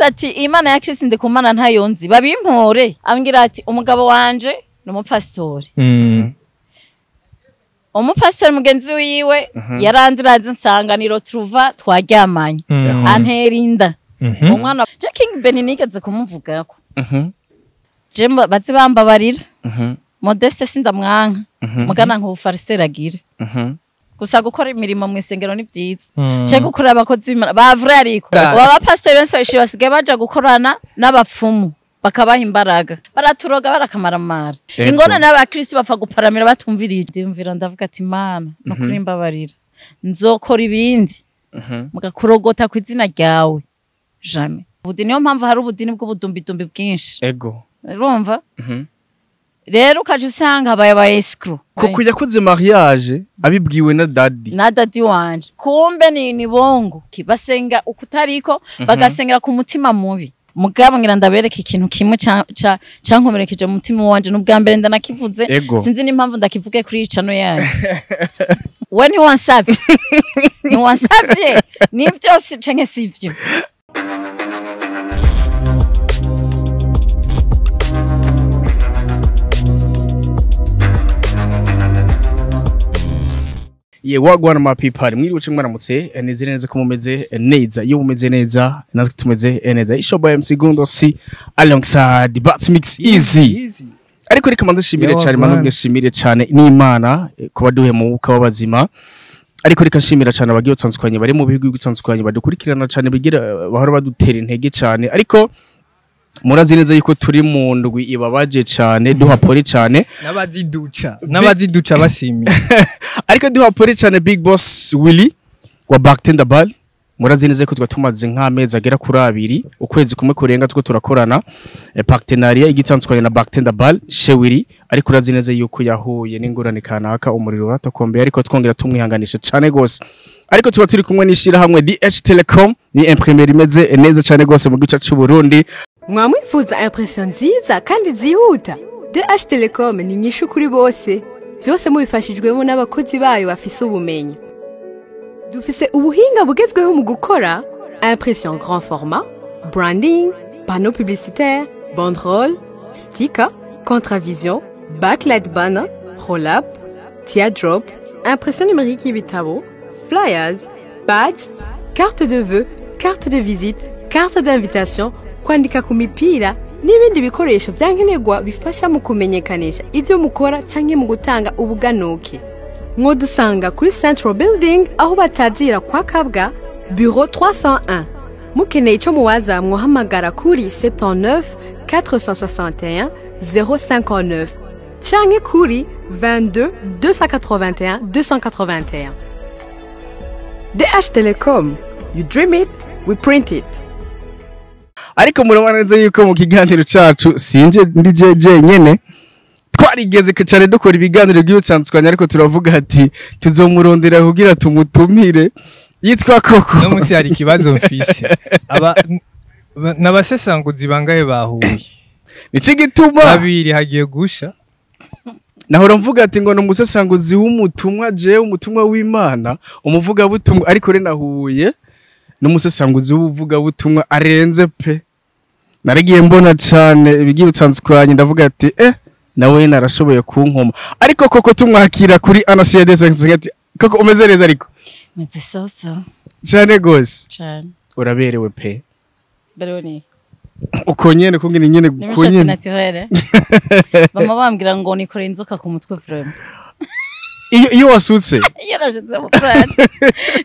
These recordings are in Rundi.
Navuze ati Imana ya Kristo Ndikumana ntayonzi babimpore. Ambwira ati umugabo wanje ni umupastori. Umupastori mugenzi wiwe yarandiraze nsanganiro truva twaryamanye. Antera inda. Umwana je King Ben nigeze kumuvugako. Je bazi bambabarira. Modeste sindamwanka. Mugana nk'ubufarisera agira. Gusa gukora imirimo mu isengero ni byiza. Cyo gukora abakozi bavure ariko. Aba pastor benshi basigaye baja gukorana n'abapfumu bakabaha imbaraga. Baraturoga barakamaramara. Ingona n'abakristo bapfa guparamira batumvirije. Ndumvira ndavuga ati Mana no kuri mbabarira. Nzokora ibindi. Mugakurogota ku izina ryawe. Jamais. Ubudini niyo mpamvu hari ubudini bw'ubudumbidumbi bwinshi. Ego. Urumva? Rero ukaje usanga abaye aba escrow. Koko yakoze mariage abibwiwe na daddy. Na daddy wanje. Kumbe ni bongo. Basenga ukutariko bagasengera ku mutima mubi. Mugabo ngira ndabereka ikintu kimwe ca cankomerekeje umutima wanje n'ubwa mbere ndanakivuze. Sinzi n'impamvu ndakivuge kuri icano yayo. We ni wansabye. Ni wansabye. Ni byose canke sivyo. Ye wagwana ma people mwiriwe cyo mwaramutse neze neza ko mumeze neza iyo mumeze neza natwe tumeze neza. Ishoba MC Gundo C alongside Bat Mix Easy. Ariko reka manze shimire cyane manze shimire cyane n'Imana kuba duhe mu wuka w'abazima. Ariko reka nshimira cyane abagiye batandukanye bari mu bihugu bitandukanye badukurikirana cyane bigira bahora badutera intege cyane. Ariko murazi neza yuko turi mu ndwi ibabaje cyane duha poli cyane n'abaziduca bashimiye. Ariko duha poli cyane Big Boss Willy wa Bartender Ball. Murazi neza ko twatumaze nk'amezi agera kuri abiri ukwezi kumwe kurenga two turakorana partenariat igitandukanye na Bartender Ball Shewiri. Ariko urazi neza yuko yahuye n'ingorane kanaka umuriro watakombeye, ariko twongera tumwihanganisha cyane gose. Ariko tuba turi kumwe n'ishira hamwe DH Telecom ni imprimerie imeze neza cyane gose mu gice cy'u Burundi. Mwamwifuza impression nziza kandi zihuta? DH Telecom ni nyishu kuri bose. Byose mubifashijwemo n'abakozi bayo bafise ubumenyi. Dufise ubuhinga bugezweho mu gukora impression grand format, branding, panneau publicitaire, banderole, sticker, contravision, backlight banner, roll-up, teardrop, impression numérique y'ibitabo, flyers, badge, carte de vœux, carte de visite, carte d'invitation, kwandika ku mipira n'ibindi bikoresho byankenerwa bifasha mu kumenyekanisha ibyo mukora canke mu gutanga ubuganuke. Mwodusanga kuri Central Building aho batazira kwa Kabwa, bureau 301. Mukeneye ico muwaza mwohamagara kuri 79 461 059 canke kuri 22 281 281. DH Telecom, you dream it, we print it. Ariko murabona neza yuko mu kiganiro cacu sinje ndi jeje nyene twarigeze cyane dukora ibiganiro by'utsanzwe, ariko turavuga ati tuzomurondera kugira tumutumire yitwa Koko. No musi hari kibazo mfise aba nabasesanguzi bangaye bahuye nici gituma babiri hagiye gusha. Nahora mvuga ati ngo numusesanguzi w'umutumwa je umutumwa w'Imana umuvuga butumwa, ariko re nahuye numusesanguzi w'uvuga butumwa arenze pe. Narigiye mbona cyane ibigiye bitandukanye ndavuga ati nawe narashoboye kunkoma. Ariko koko tumwakira kuri Anashia ati koko umeze neza. Ariko meze so cyane gose cyane uraberewe pe. Berewe ni uko nyene kungene nyene uko nyene bama bambwira ngo nikore inzoka ku mutwe vraiment. Iyo wasutse yarashize mu plan.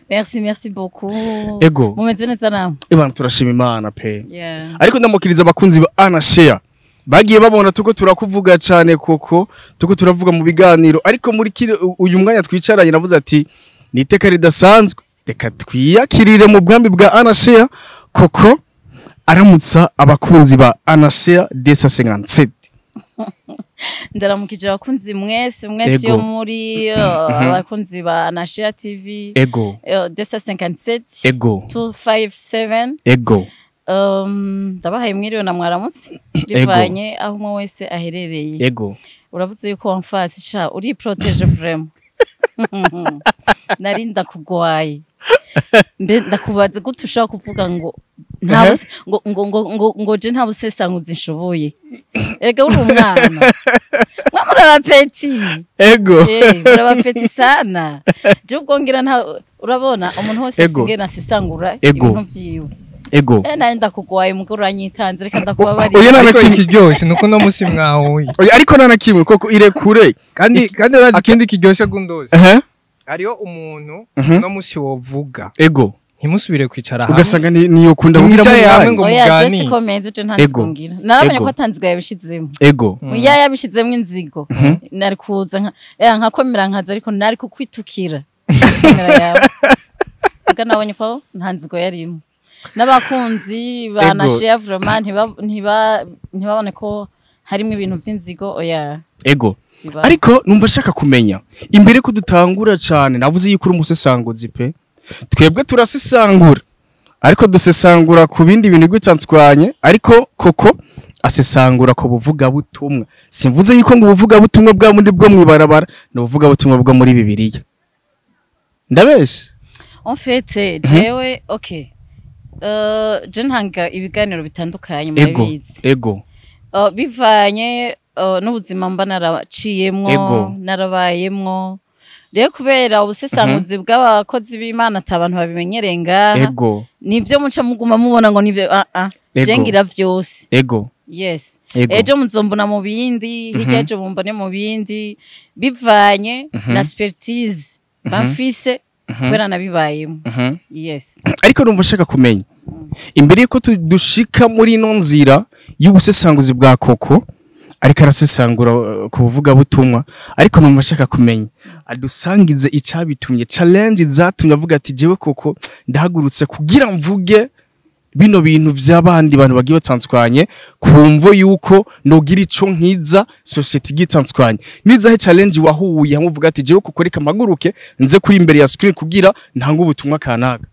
Merci beaucoup. Ego. Mumeze neza namwe? Ibana turashima Imana pe. Yeah. Ariko ndamukiriza abakunzi ba Anashia bagiye babona tuko turakuvuga cyane koko tuko turavuga mu biganiro, ariko muri uyu mwanya twicaranye navuze ati niteka ridasanzwe reka twiyakirire mu bwambi bwa Anashia. Koko aramutsa abakunzi ba Anashia 257. Ndaramukije abakunzi mwese mwese yo muri abakunzi ba Anashia TV. Ego. 257. Ego. 257. Ego. Ndabahaye mwiriwe na mwaramutse bivanye aho umwe wese aherereye. Ego. Uravuze yuko wamfashe sha uri protege vraiment. Narinda kugwaye. Mbe ndakubaza gute ushobora kuvuga ngo nta ngo ngo ngo ngo ngo je nta busesanguzi nshoboye? Erega uri umwana, mwa muraba petit. Ego. Muraba petit sana. Je ubwo ngira nta, urabona umuntu wese asinge nasesangura ibintu vyiwe. Ego. Naye ndakugwaye mugore, uranyitanze, reka ndakubabarira. Oya, nta Ariko kimwe. Ikiryoshe nuko no musi mwahuye. Oya, ariko nta na kimwe koko, irekure. Kandi urazi ikindi kiryoshe, Gundozi? Ehe. Hariho umuntu no musi wovuga Ego. ntimusubire kwicara hamwe. Ugasanga niyo kunda kugira Mwicare mu hamwe mwanya. ngo Oya, je muganire. siko meze, je nta Ego. nzigo ngira. Narabonye Ego. ko atanzigo yabishizemo. Ego. Iya, yabishizemo inzigo, nari kuza nkakomera nkaza, ariko nari kukwitukira kamera yawe. Ubwo nabonye ko nta nzigo yarimo, n'abakunzi ba Ego. na share vraiment ntibabone ko harimo ibintu by'inzigo, oya. Ego. Biba. Ariko numva nshaka kumenya imbere ko dutangura cyane, navuze yuko uri umusesanguzi pe. Twebwe turasesangura, ariko dusesangura ku bindi bintu bitandukanye, ariko koko asesangura ku buvuga butumwa. Simvuze yuko ngo ubuvuga butumwa bwa bundi bwo mwibarabara, ni ubuvuga butumwa bwo muri Bibiliya. Ndabeshe? En fait, jewe, okay, je ntanga ibiganiro bitandukanye, Ego. murabizi. Ego. Bivanye n'ubuzima mba naraciyemwo, Ego. narabayemwo. Rero kubera ubusesanguzi bw'abakozi b'Imana ata abantu babimenyereye ngaha, Ego. nivyo muca muguma mubona ngo nivyo. Ah ah, je Ego. ngira vyose. Ego. Yes. Ego. Ejo muzombona mu bindi, hirya ejo mumbone mu bindi, bivanye na expertise bamfise kubera nabibayemo. Yes. Ariko numva nshaka kumenya imbere yuko dushika muri ino nzira y'ubusesanguzi bwa koko, ariko arasesangura ku buvuga butumwa, ariko numva nshaka kumenya adusangize icabitumye, challenge zatumye avuga ati: "Jewe koko ndahagurutse kugira mvuge bino bintu by'abandi bantu bagiye batandukanye, kumvo yuko nogira ico nkiza society igitandukanye." Nizahe challenge wahuye hamwe uvuga ati: "Jewe koko reka mpaguruke nze kuri imbere ya screen kugira ntange ubutumwa kanaka"?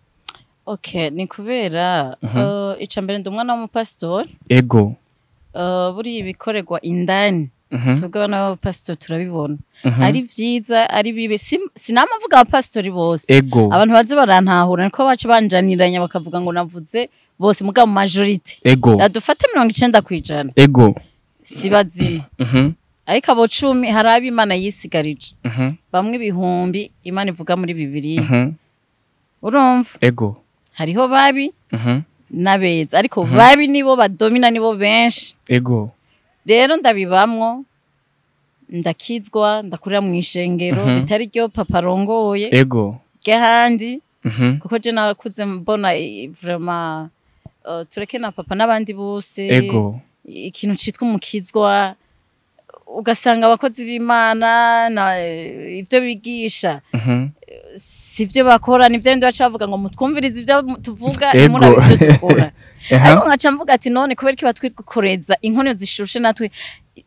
Okay, ni kubera ica mbere ndi umwana w'umupasitori. Ego. Buriya ibikorerwa indani, twebwe abana b'abapasitori turabibona, ari vyiza ari bibi. Sinama mvuga abapasitori bose. Ego. Abantu baze barantahura, niko baca banjaniranya bakavuga ngo navuze bose, mugabo majorité, Ego. dufate 90%, Ego. si bazima. Ariko abo 10 hari abo Imana yisigarije, bamwe ibihumbi Imana ivuga muri Bibiliya. Urumva? Ego. Hariho babi n'abeza, ariko babi nibo badomina, nibo benshi. Ego. Rero ndabibamwo, ndakizwa, ndakurira mu ishengero bitari ryo papa arongoye, Ego. ry'ahandi, kuko je nakuze mbona vraiment, tureke na papa n'abandi bose, Ego. ikintu citwa umukizwa, ugasanga abakozi b'Imana na ibyo bigisha si byo bakora. Nibyo bindi baca bavuga ngo mutwumvirize ibyo tuvuga, Ego. ntimurabe ibyo dukora. Ariko nkaca mvuga ati: "None kubera iki batwikoreza inkono zishushe, natwe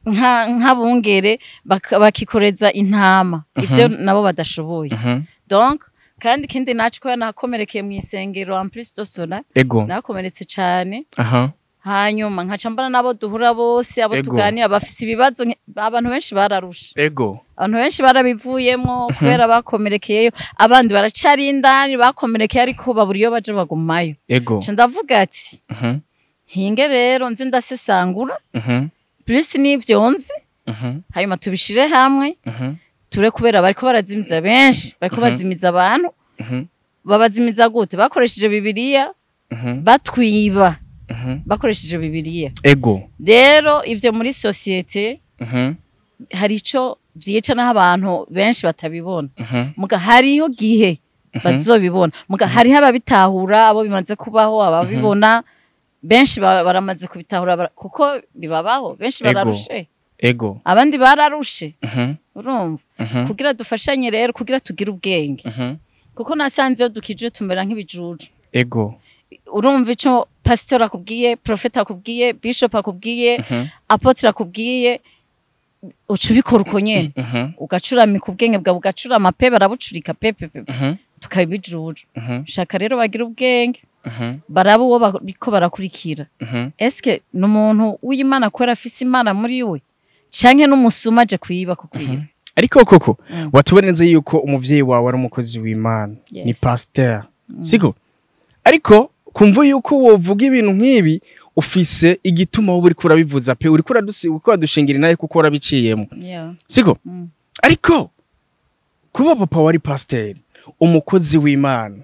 nk'abungere bakikoreza intama ibyo nabo badashoboye?" Donc kandi ikindi naco, kubera nakomerekeye mu isengero, en plus de cela, Ego. nakomeretse cane. Hanyuma nkaca mbona n'abo duhura bose, abo tuganira, bafise ibibazo abantu benshi bararusha. Ego. Abantu benshi barabivuyemwo kubera bakomerekeyeyo, abandi baracari indani bakomerekeye, ariko babura iyo baje, bagumayo. Ego. Nca ndavuga ati: "Hinge rero nzi ndasesangura plus n'ivyo nzi, hanyuma tubishire hamwe." Ture kubera bariko barazimiza benshi, bariko bazimiza abantu. Babazimiza gute? Bakoresheje Bibiliya, batwiba bakoresheje Bibiliya. Ego. Rero ivyo muri société hari ico vyica, naho abantu benshi batabibona. Muga hariho gihe bazobibona. Muga hariho ababitahura, abo bimaze kubaho, ababibona benshi baramaze kubitahura, kuko bibabaho benshi. Bararushe. Ego. Abandi bararushe. Urumva, kugira dufashanye rero, kugira tugire ubwenge, kuko nasanze iyo dukije tumera nk'ibijuju. Ego. Urumva ico pasitori akubwiye, profeta akubwiye, bishop akubwiye, apôtre akubwiye, uca ubikora uko nyene. Ugacuramika ubwenge bwawe, ugacurama pe, barabucurika pe pe pe, tukaba ibijuju. Shaka rero bagira ubwenge, baraba uwo bariko barakurikira. Eske ni umuntu w'Imana kubera afise Imana muri we, canke n'umusuma aje kwiba kukwiba? Ariko koko, watubona neza yuko umuvyeyi wawe ari umukozi w'Imana, Yes. ni pasteur. Siko? Ariko kumva yuko wovuga ibintu nk'ibi, ufise igituma wowe uriko urabivuza pe, uriko uradushingira naye kuko warabiciyemo. Siko? Ariko kuba papa wari pasteur, umukozi w'Imana,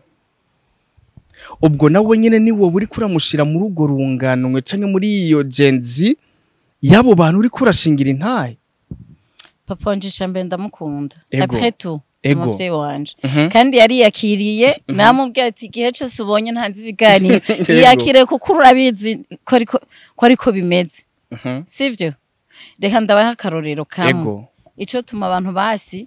ubwo nawe nyene ni wowe uriko uramushira muri urwo runganwe canke muri iyo Gen Z y'abo bantu uriko urashingira intahe. Papa wanje icambere ndamukunda. Ego. Après tout, Ego. umuvyeyi wanje. Kandi yari yakiriye, namubwiye ati igihe cyose ubonye ntanze ibiganiro, iyakire kuko urabizi ko ariko bimeze. Sivyo? Reka ndabaha akarorero kamwe. Ico tuma abantu basi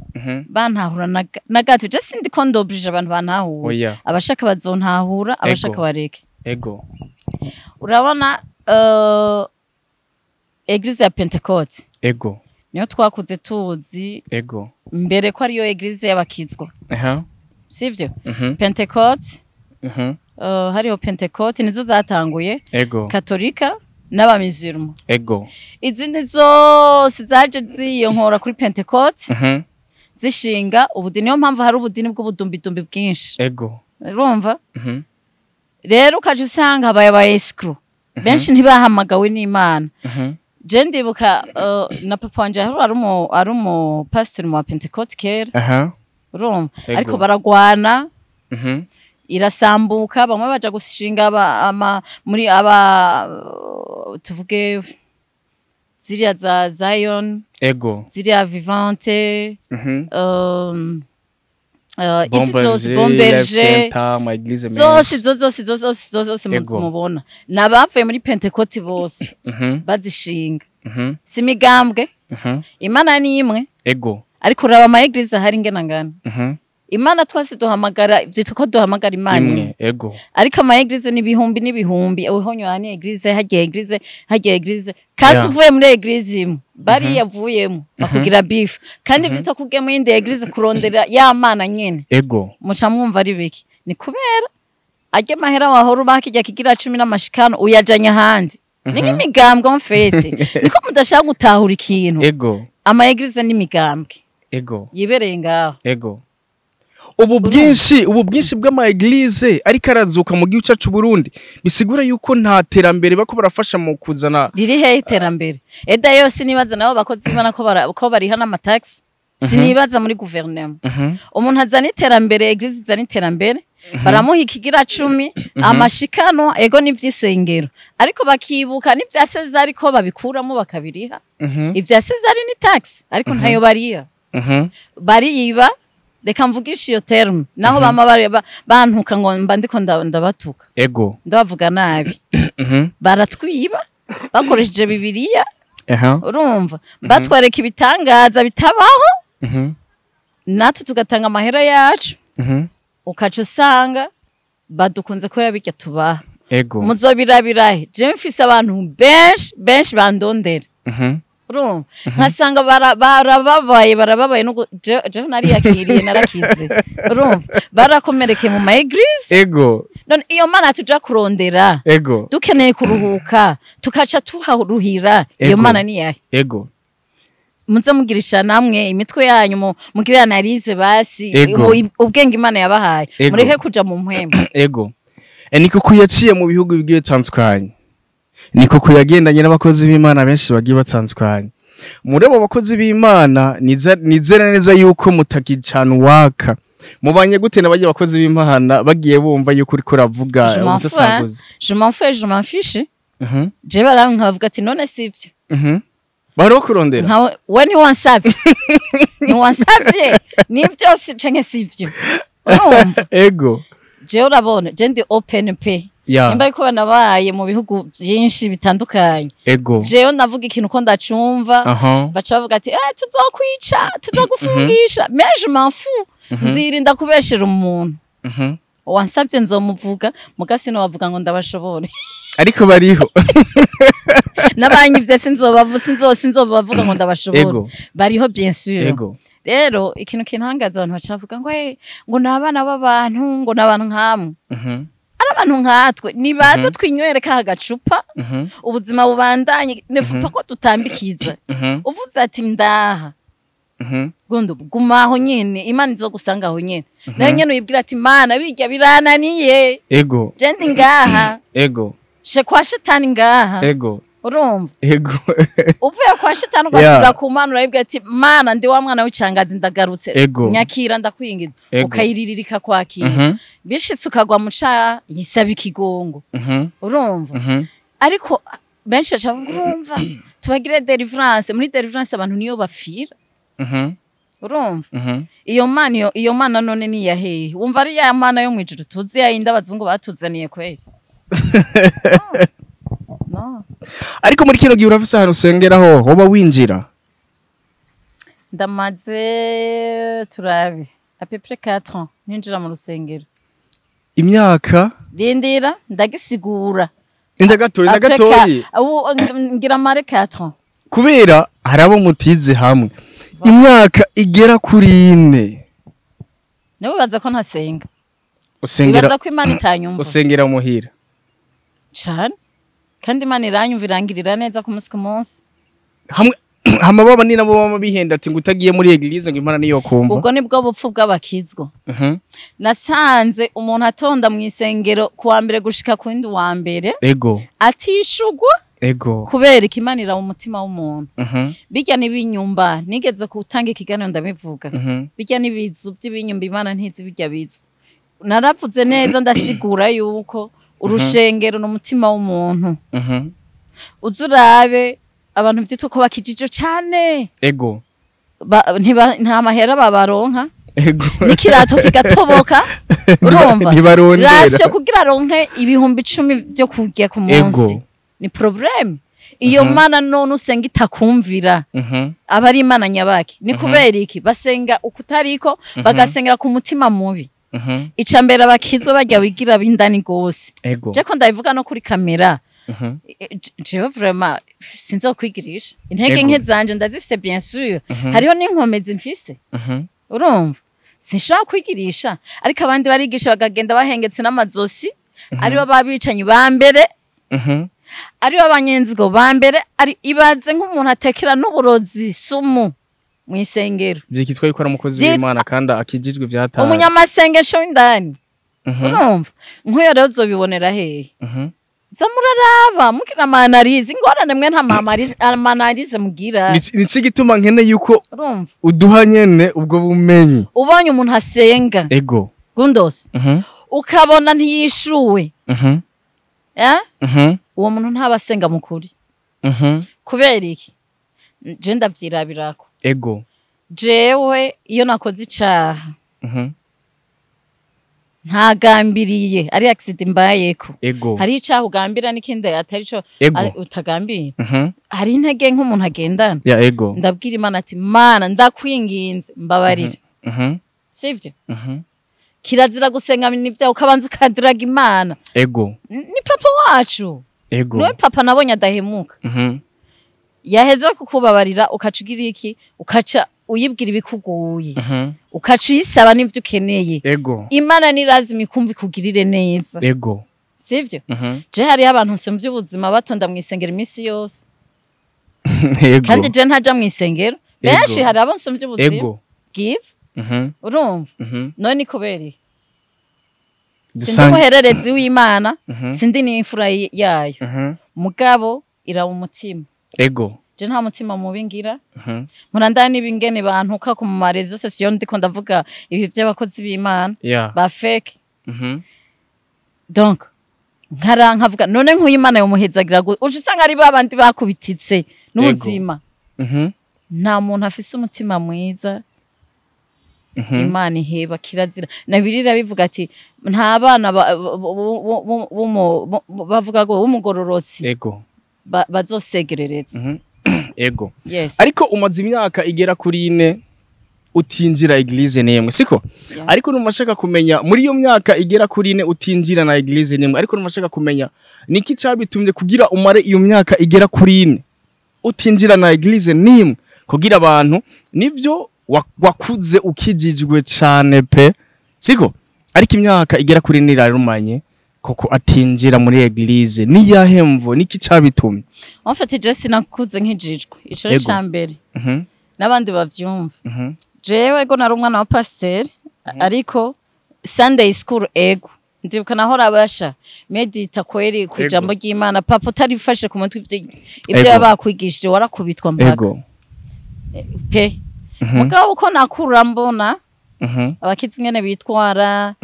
bantahura na gato. Je sindi ko ndobrije abantu bantahura. Oya. Abashaka bazontahura, abashaka bareke. Urabona Église ya Pentecote. Niyo twakuze tuzi. Mbere ko ariyo Église y'abakizwa. Sivyo? Pentecote, hariho Pentecote nizo zatanguye, Katolika n'abamizirimo. Izindi zose zaje ziyonkora kuri Pentecote, zishinga ubudini. Niyo mpamvu hari ubudini bw'ubudumbidumbi bwinshi. Urumva? Rero ukaja usanga habaye aba escroc benshi ntibahamagawe n'Imana. Je ndibuka na papa wanje ari umu pastor mu wa Pentecote kera. Urumva? Ariko baragwana, irasambuka, bamwe baja gushinga muri aba tuvuge ziriya za Zion, ziriya Vivante, izi zose, Bomberger, Bomberger, Center, ama église zose menshi. Izo zose, izo zose, izo zose mubona ni abavuye muri Pentecote bose bazishinga. Si imigambwe, Imana ni imwe. Ariko uraba ama église ahari ingena ngana. Imana twese duhamagara, vyitwa ko duhamagara Imana imwe. Imwe. Ariko ama église ni ibihumbi n'ibihumbi. Uhonyo ni église, hagiye église, hagiye église, kandi uvuye muri église imwe bari yavuyemo bakugira beef, kandi vyitwa ko ugiye mu yindi église kurondera ya Mana nyene. Muca mwumva ari biki? Ni kubera arya mahera wahora ubaha kirya kigira cumi n'amashikano uyajanye ahandi. Ni nk'imigambwe en fait, niko mudashaka gutahura ikintu. Ama église n'imigambwe yibereye ngaho. Ubu bwinshi bw'ama église ariko arazuka mu gihugu cyacu Burundi, bisigura yuko nta terambere bako barafasha mu kuzana? Riri hehe iterambere? Eda yose nibaza nabo bakozi b'Imana ko bariha n'amataxi, sinibaza muri guverinoma umuntu azana iterambere. Église izana iterambere, baramuha ikigira cumi, amashikano, ego n'ivy'isengero, ariko bakibuka n'ivya Sezari ko babikuramo bakabiriha. Ibya Sezari ni tax, ariko ntayo bariha. Bariyiba, reka mvugishe iyo terme, naho bama bantuka ngo mba ndiko ndabatuka, ndabavuga nabi. Baratwiba bakoresheje Bibiliya. Urumva, batwereka ibitangaza bitabaho, natwe tugatanga amahera yacu. Ukaca usanga badukunze kubera birya tubaha. Muzobirabirahe? Jewe mfise abantu benshi benshi bandondera. Urumva, nkasanga barababaye, barababaye jewe nariyakiriye, narakize. Urumva, barakomerekeye mu ma église. None iyo Mana tuja kurondera, dukeneye kuruhuka tukaca tuharuhira, iyo Mana ni yahe? Muze mugirisha namwe imitwe yanyu, mugire analyse basi. Ubwenge Imana yabahaye, mureke kuja mu mpwemu. Ego. Ni kuko yaciye mu bihugu bigiye bitandukanye, ni kuko yagendanye n'abakozi b'Imana benshi bagiye batandukanye. Muri abo bakozi b'Imana, nizera neza yuko mutakicana uwaka. Mubanye gute n'abagiye bakozi b'Imana bagiye bumva yuko uriko uravuga Je m'en fous, hein. ubusasanguzi? Je m'en fous, je m'en fiche. Je barankavuga ati none sivyo? Bahora bakurondera. Nkawe we ntiwansabye, ntiwansabye, ni byose canke sivyo? Urumva? Ego. Jewe urabona, je ndi open pe. Nimba ariko nabaye mu bihugu byinshi bitandukanye, jewe ndavuga ikintu ko ndacumva. Baca bavuga ati eh, tuzokwica, tuzogufungisha, mais je m'en fous. Nzirinda kubeshera umuntu. Wansabye nzomuvuga, muga sinobavuga ngo ndabashobore. Ariko bariho. N'abanyivye sinzobavuga ngo ndabashobore. Bariho, bien sûr. Rero ikintu kintangaza, abantu baca bavuga ngo hey, ngo ni abana b'abantu, ngo ni abantu nkamwe. Ari abantu nkatwe, nibaze twinywere ka gacupa, ubuzima bubandanye. Nefupa ko tutambikiza. Uvuze ati ndaha. Gondo gumaho nyene, Imana izogusanga aho nyene. Nayo nyene uyibwira ati Mana bijya birananiye. Ego. Je ndi ngaha. Ego. She kwa shetani ngaha. Ego. Urumva? Ego. Uvuye kwa shetani ugasubira ku Mana urayibwira ati Mana ndi wa mwana w'icangazi ndagarutse. Ego. Nyakira ndakwingiza. Ego. Ukayiririka kwakira. Bishitse ukagwa mu caha yisaba ikigongo. Urumva? Ariko benshi bacavuga urumva tubagire deliverance, muri deliverance abantu niyo bapfira. Urumva? Iyo mana iyo mana none ni ya hehe? Wumva ari ya mana yo mwijuru tuzi yayinda abazungu batuzaniye kweli? No. Ariko muri kino gihe urafise ahantu usengeraho woba winjira? Ndamaze turabe à peu près 4 ans ninjira mu rusengero. Imyaka rindira ndagisigura. Indagatoyi. Ngira mare 4 ans. Kubera harabo mutize hamwe. Imyaka igera kuri 4. Nawe baza ko ntasenga. Usengera. Baza ko Imana itanyumva. Usengera muhira. Cyane. Kandi Imana iranyumva irangirira neza ku munsi ku munsi. Hamwe hama baba ni nabo bama bihenda ati ngo utagiye muri eglise ngo Imana niyo kumva. Ubwo nibwo bupfu bw'abakizwa. Nasanze umuntu atonda mu isengero kuwa mbere gushika ku ndi wa mbere. Ego. Atishugwa. Ego. Kubera ikimanira mu mutima w'umuntu. Bijya nibinyumba nigeze kutanga ikiganiro ndabivuga. Bijya nibizu by'ibinyumba Imana ntizi bijya bizu. Naravuze neza ndasigura yuko urushengero n'umutima w'umuntu. Uzurabe abantu byitwa ko bakijije cyane. Ego. Nta mahera babaronka. Ego. Nikirato kigatoboka. Urumva? Ntibarondera. Rasyo kugira ronke 10,000 byo kurya ku munsi. Ego. Ni problème. Iyo mana none usenga itakumvira. Aba ari Imana nyabaki. Ni kubera iki? Basenga ukutariko bagasengera ku mutima mubi. Icambere abakizo bajya wigira bindani gose. Ego. Je ko ndabivuga no kuri kamera. Jewe vraiment sinzokwigirisha. Intege nke zanje ndazifise bien sûr. Hariho n'inkomezi mfise. Urumva? Sinshaka kwigirisha. Ariko abandi barigisha bagagenda bahengetse n'amazosi. Aribo babicanyi ba mbere. Aribo abanyenzigo ba mbere, ari ibaze nk'umuntu atekera n'uburozi sumu mu isengero. Byikitwa yuko ari umukozi w'Imana kandi akijijwe byataye. Umunyamasengesho w'indani. Urumva? Nkuyo rero uzobibonera hehe? Zamuraraba mugira amanarize ingorane mwe nta amanarize mugira. Nici gituma nkene yuko urumva uduha nyene ubwo bumenyi. Ubonye umuntu asenga. Ego. Gundos. Ukabona ntiyishuwe. Uwo muntu ntabasenga mukuri. Kubera iki? Je ndavyirabirako. Ego. Jewe iyo nakoze icaha. Ntagambiriye ari accident mbayeko. Ego. Hari icaha ugambira n'ikindi atari co utagambira. Hari intege nk'umuntu agendana. Ya ego. Ndabwira Imana ati Mana ndakwinginze mbabarire. Sivyo? Kirazira gusenga n'ibyawe ukabanza ukadiraga Imana. Ego. Ni papa wacu. Ego. Niwe papa nabonye adahemuka. Yaheza kukubabarira ukacugira iki? Ukaca uyibwira ibikugoye. Ukaca uyisaba n'ivyo ukeneye. Ego. Imana ni lazima ikumva ikugirire neza. Ego. Sivyo? Je hari abantu nsomvye ubuzima batonda mu isengero imisi yose. Ego. Kandi je ntaja mu isengero. Benshi hari abo nsomvye ubuzima. Ego. Give. Urumva? None ni kubera iki? Sindi umuhererezi w'Imana, sindi n'imfura yayo. Mugabo irawa umutima. Ego. Je nta mutima mubi ngira. Murandani n'ibingene bantuka ku marezo sosiyo ndiko ndavuga ibi by'abakozi b'Imana ba fake. Donc nkavuga none nkuye Imana yomuhezagira uje usanga ari babandi bakubititse n'ubuzima. Nta muntu afise umutima mwiza. Imana iheba kirazira. Na birira bivuga ati nta bana bavuga ngo umugororotsi. Ego. Bazosegerereza. Ego. Yes. Ariko umaze imyaka igera kuri 4 utinjira eglise nemwe siko? Yeah. Ariko numashaka kumenya muri iyo myaka igera kuri 4 utinjira na eglise nemwe, ariko numashaka kumenya niki cabitumye kugira umare iyo myaka igera kuri 4 utinjira na eglise nimwe, kugira abantu nivyo wakuze ukijijwe cane pe siko? Ariko imyaka igera kuri 4 irarumanye koko atinjira muri eglise, ni yahemvo niki cabitumye? En fait je sinakuze nkijijwe ico cambere. N'abandi bavyumva. Jewe ego nari umwana wa pasteur, ariko Sunday school ego ndibuka nahora abasha medita kweri ku ijambo ry'Imana. Papa utarifashe ku mutwe ibyo yabakwigishije warakubitwa mpaka pe. Mugabo uko nakura mbona abakizi ingene bitwara,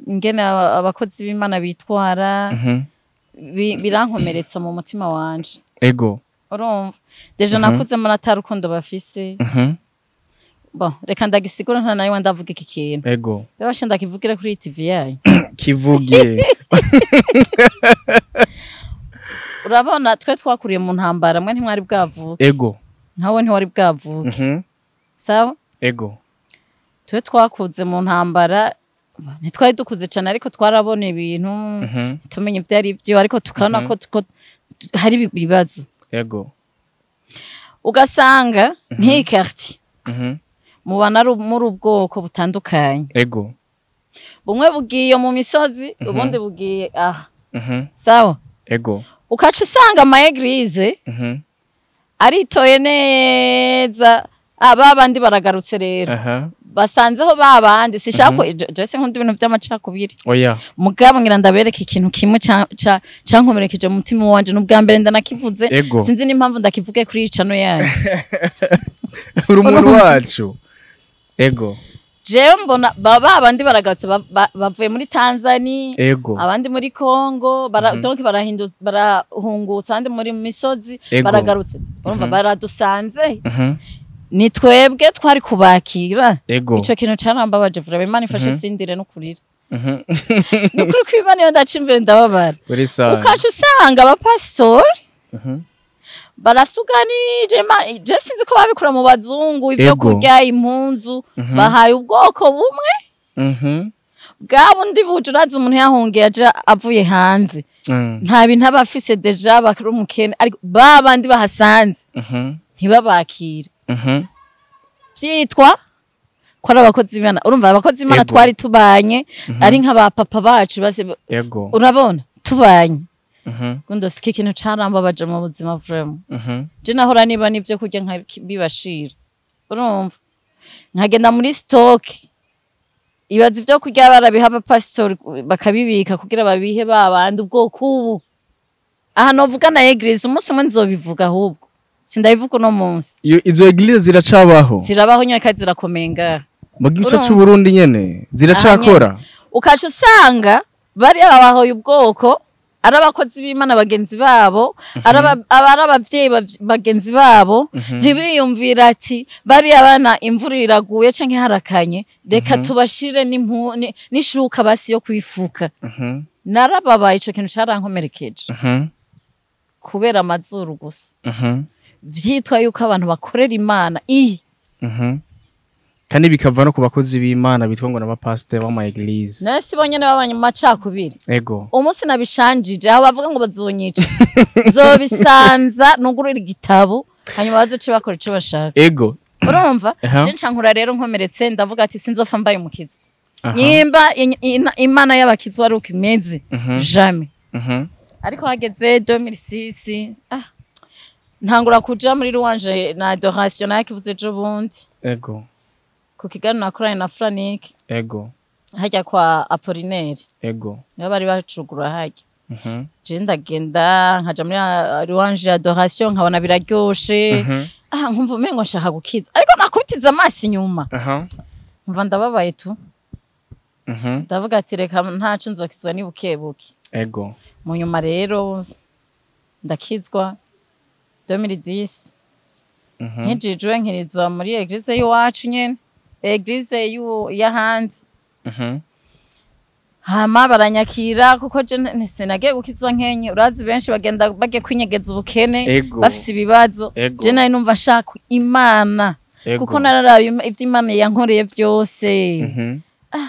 ingene abakozi b'Imana bitwara, birankomeretsa mu mutima wanje. Urumva déjà nakuze mbona ata rukundo bafise. Bon, reka ndagisigura, nta nawe ndavuga iki kintu. Bebashe ndakivugire kuri TV yayo. Kivuge. Urabona twe twakuriye mu ntambara, mwe ntimwari bwavuke. Nkawe ntiwari bwavuke. Sawa? Twe twakuze mu ntambara, ntitwari dukuze cyane ariko twarabona ibintu, tumenye ibyo ari byo, ariko tukabona ko hari ibibazo. Ugasanga nk'iyi quartier mubana ari muri ubwoko butandukanye. Bumwe bugiye mu misozi, ubundi bugiye aha. Sawa? Ukaca usanga ama église aritoye neza, aba bandi baragarutse rero. Basanzeho babandi, sishaka ko je nkunda ibintu by'amacakubiri. Oya. Mugabo ngira ndabereka ikintu kimwe cankomerekeje mu mutima wanje, n'ubwa mbere ndanakivuze. Sinzi n'impamvu ndakivuge kuri iyi channel yanyu. Uri umuntu wacu. Jewe mbona baba bandi baragarutse, bavuye muri Tanzania, abandi muri Congo, donc barahungutse, abandi muri misozi baragarutse. Urumva baradusanze. Ni twebwe twari kubakira. Ico kintu carambabaje vraiment, Imana ifashe sindire no kurira. Nukuri kw'Imana iyo ndaca imbere ndababara. Uri sawa. Ukaca usanga abapasitori barasuganije, je sinzi ko babikura mu bazungu ivyo kurya impunzu, bahaye ubwoko bumwe bwa bundi buje. Urazi umuntu yahungiye aje avuye hanze, nta bintu aba afise, déjà bakiri umukene, ariko ba bandi bahasanze ntibabakire, vyitwa ko ari abakozi b'Imana. Urumva abakozi b'Imana twari tubanye ari nk'aba papa bacu base, urabona tubanye. Gundo siki ikintu carambabaje mu buzima vraiment. Je nahora niba n'ivyo kurya nkabibashira, urumva nkagenda muri stock, ibaza ibyo kurya barabiha abapasitori bakabibika kugira babihe babandi ubwoko ubu. Aha novuga na église, umunsi umwe nzobivuga, ahubwo sindabivuga uno munsi. Izo église ziracabaho? Zirabaho nyene kandi zirakomeye ngaha. Mu gice Urumva? c'Uburundi nyene ziracakora? Ukaca usanga bariya babahoye ubwoko ari abakozi b'Imana bagenzi babo, ari abavyeyi bagenzi babo, ntibiyumvira ati bariya bana imvura iraguye canke harakanye, reka tubashire n'ishuka basi yo kwifuka. Narababaye, ico kintu carankomerekeje kubera amazuru gusa, vyitwa yuko abantu bakorera Imana i Kandi bikava no ku bakozi b'Imana bitwa ngo n'abapasiteri b'ama église. Nawe si bonyene babanye mu macakubiri. Umunsi nabishanjije, aho bavuga ngo bazonyica, nzobisanza nugurura igitabo, hanyuma bazoce bakora ico bashaka. Urumva je ncankura rero nkomeretse, ndavuga ati sinzopfa mbaye umukizo. Nyimba Imana y'abakizo ari uko imeze, jamais. Ariko hageze 2006, ntangura kuja muri louange na adoration, nayo kivuze ejo bundi ku kiganiro nakoranye na Frank hajya kwa Apollinaire, nibo bari bacugura hajya. Je ndagenda nkaja muri louange ya adoration, nkabona biraryoshe, nkumva umengo nshaka gukiza, ariko nakubitiza amaso inyuma nkumva ndababaye tu. Ndavuga ati reka ntaco, nzokizwa ni buke buke. Mu nyuma rero ndakizwa 2010. Nkijijwe nkirizwa muri église y'iwacu nyene, église y'ahanze. Hama baranyakira kuko je sinagiye gukizwa nkenye. Urazi benshi bagenda bagiye kwinyegeza ubukene, bafise ibibazo. Je nari numva nshaka Imana kuko nararaye ivyo Imana yankoreye byose.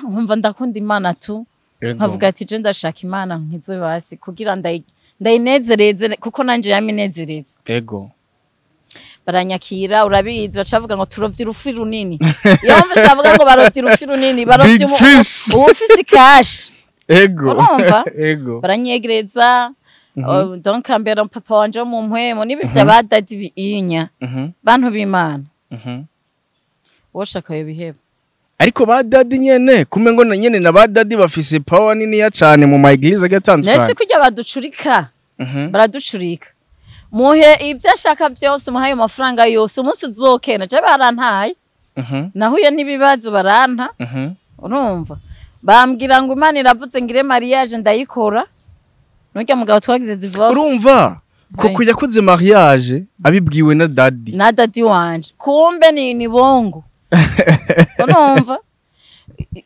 Nkumva ndakunda Imana tu, nkavuga ati je ndashaka Imana nkizwe basi kugira ndayinezereze kuko nanje yaminezereze. Baranyakira, urabizi baca bavuga ngo turovye urufi runini. Iyo wumvise bavuga ngo barovye urufi runini, barovye Big fish. Uwufise cash. Urumva? Baranyegereza. Donc ambera papa wanje wo mu mpwemo nibi vya daddy biinya. Bantu b'Imana, woshaka yo biheba. Ariko ba daddy nyene kumengo na nyene na ba daddy bafise power nini ya cane mu ma église Nese agatandukanye. Kurya baducurika, baraducurika. Muhe ibyo ashaka byose, umuhe ayo mafaranga yose, umunsi uzokena je barantaye. Nahuye n'ibibazo baranta. Urumva bambwira ngo Imana iravuze ngire mariage, ndayikora, nurya mugabo twagize divorce. Urumva koko yakoze mariage abibwiwe na daddy? Na daddy wanje, kumbe ni bongo. Urumva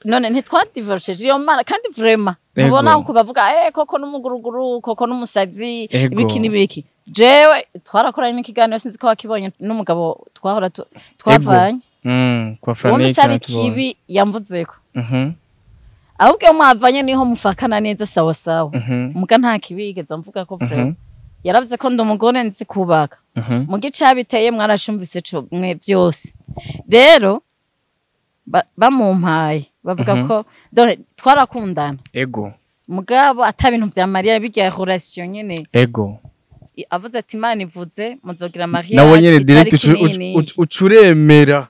none ntitwadivorceje iyo Mana kandi vraiment ubona ko bavuga koko n'umuguruguru, koko n'umusazi, ibiki n'ibiki. Jewe twarakoranye n'ikiganiro, sinzi ko wakibonye, n'umugabo twahora twavanye. Kwa Uwo Frank musari nakibonye. kibi yamvuzeko. Ahubwo iyo mwavanye niho mufakana neza, sawa sawa. Muga nta kibi yigeze amvuga ko vraiment. Yaravuze ko ndi umugore nzi kubaka. Muga icabiteye mwarashumvise co mwe byose. Rero bamumpaye bavuga ko donc twarakundana. Mugabo ata bintu vya Mariya, bijya relation nyene. Avuze ati Imana ivuze muzogira mariage Nawe nyene direct itariki nini. ucuremera?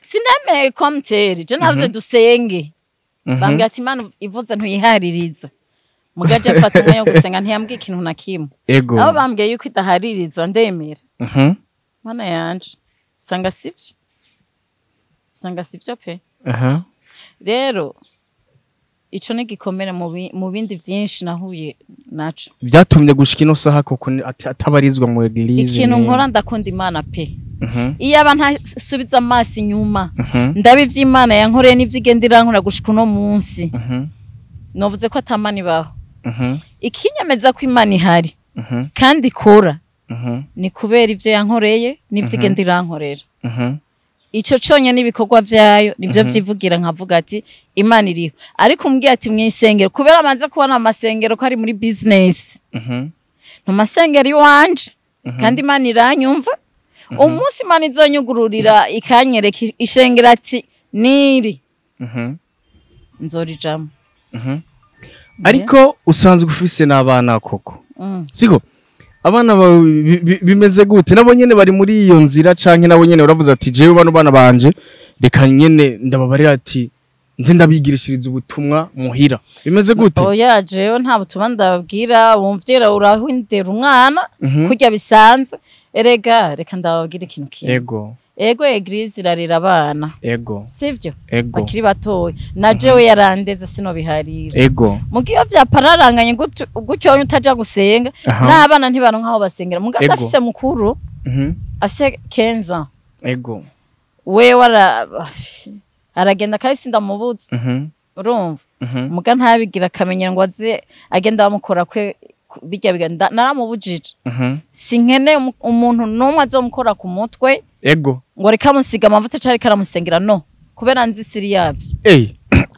Sinemeye comme tel, je navuze dusenge. Bambwira ati Imana ivuze ntuyihaririza. Mugaje mfata umwanya wo gusenga, ntiyambwiye ikintu na kimwe. Nabo bambwiye yuko idaharirizwa, ndemera. Mana yanje, usanga sivyo, usanga sivyo pe. Rero ico ni gikomere mu bindi vyinshi nahuye naco. Byatumye gushika ino saha koko atabarizwa mu église. Ikintu nkora, ndakunda Imana pe. Iyo aba ntasubiza amaso inyuma, ndaba ivy'Imana yankoreye n'ivyo igenda irankora gushika uno munsi, novuze ko atamana ibaho. Ikinyemeza ko Imana ihari kandi ikora ni kubera ivyo yankoreye n'ivyo igenda irankorera. Ico conye n'ibikorwa vyayo nivyo vyivugira, nkavuga ati Imana iriho. Ariko umbwiye ati mwisengero, kubera amaze kubona amasengero ko ari muri business, mu masengero iwanje, kandi Imana iranyumva. Umunsi Imana izonyugururira ikanyereka ishengero ati niri, nzorijamo. Ariko usanzwe ufise n'abana koko? Siko abana bawe bimeze gute? Nabo nyene bari muri iyo nzira, canke nabo nyene uravuze ati jewe bano bana banje reka nyene ndababarira ati nze ndabigirishiriza ubutumwa muhira? Bimeze gute? Oya, jewe nta butumwa ndababwira. Wumvira urahindera umwana kurya bisanzwe. Erega reka ndababwira ikintu kimwe. Ego, église irarera abana, sivyo? Ego. Bakiri batoya, na jewe yarandeze, sinobiharira. Muga iyo vyapararanganye gutyo utaja gusenga, n'abana ntibaronka aho basengera. Muga ndafise mukuru afise 15 ans. Wewe aragenda kandi sindamubuza. Urumva, muga ntabigira akamenyero ngo aze agenda bamukora kwe bijya bigenda. Naramubujije. Sinkeneye umuntu n'umwe azomukora ku mutwe ngo reka amusiga amavuta canke ariko aramusengera, no kubera nzi siri yavyo.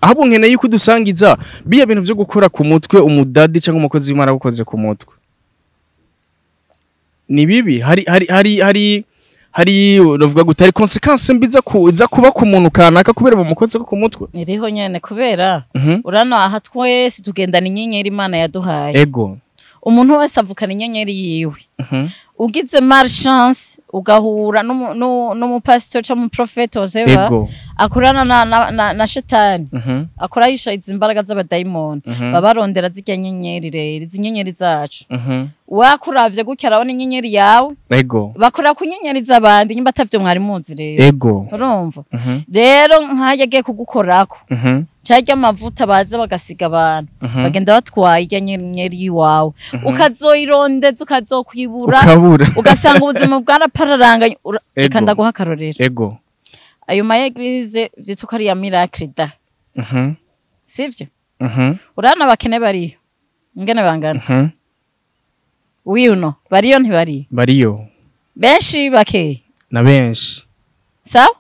Ahubwo nkeneye yuko udusangiza biya bintu vyo gukora ku mutwe. Umudadi cyangwa umukozi w'Imana agukoze ku mutwe ni bibi. Hari uravuga gute, hari conséquence mbi za kuba ku muntu kanaka kubera bamukoze ku mutwe? Iriho nyene, kubera urano aha twese tugendana inyenyeri Imana yaduhaye. Umuntu wese avukana inyenyeri yiwe. Ugize malchance ugahura n'umupasitori cyangwa umuprofeti whatever, akorana na shetani, akora yisha izi imbaraga z'abadayimoni, baba barondera zirya nyenyeri. Rero izi nyenyeri zacu, wakuravye gutya arabona inyenyeri yawe. Bakora ku nyenyeri z'abandi, nyimba atavyo mwari muzi rero. Urumva, rero nk'ayo agiye kugukorako cyarya amavuta baza bagasiga abantu, bagenda batwaye irya nyenyeri y'iwawe, ukazoyirondeza ukazokwibura. Ukabura. Ugasanga ubuzima bwarapararanganye. Reka ndaguha akarorero. Ayo ma église vyitwa ko ari ya miracle da, sivyo? Urabona abakene bariyo ingene bangana? Wiyuno bariyo, ntibariyo? Bariyo. Benshi, bakeyi? Na benshi. Sawa.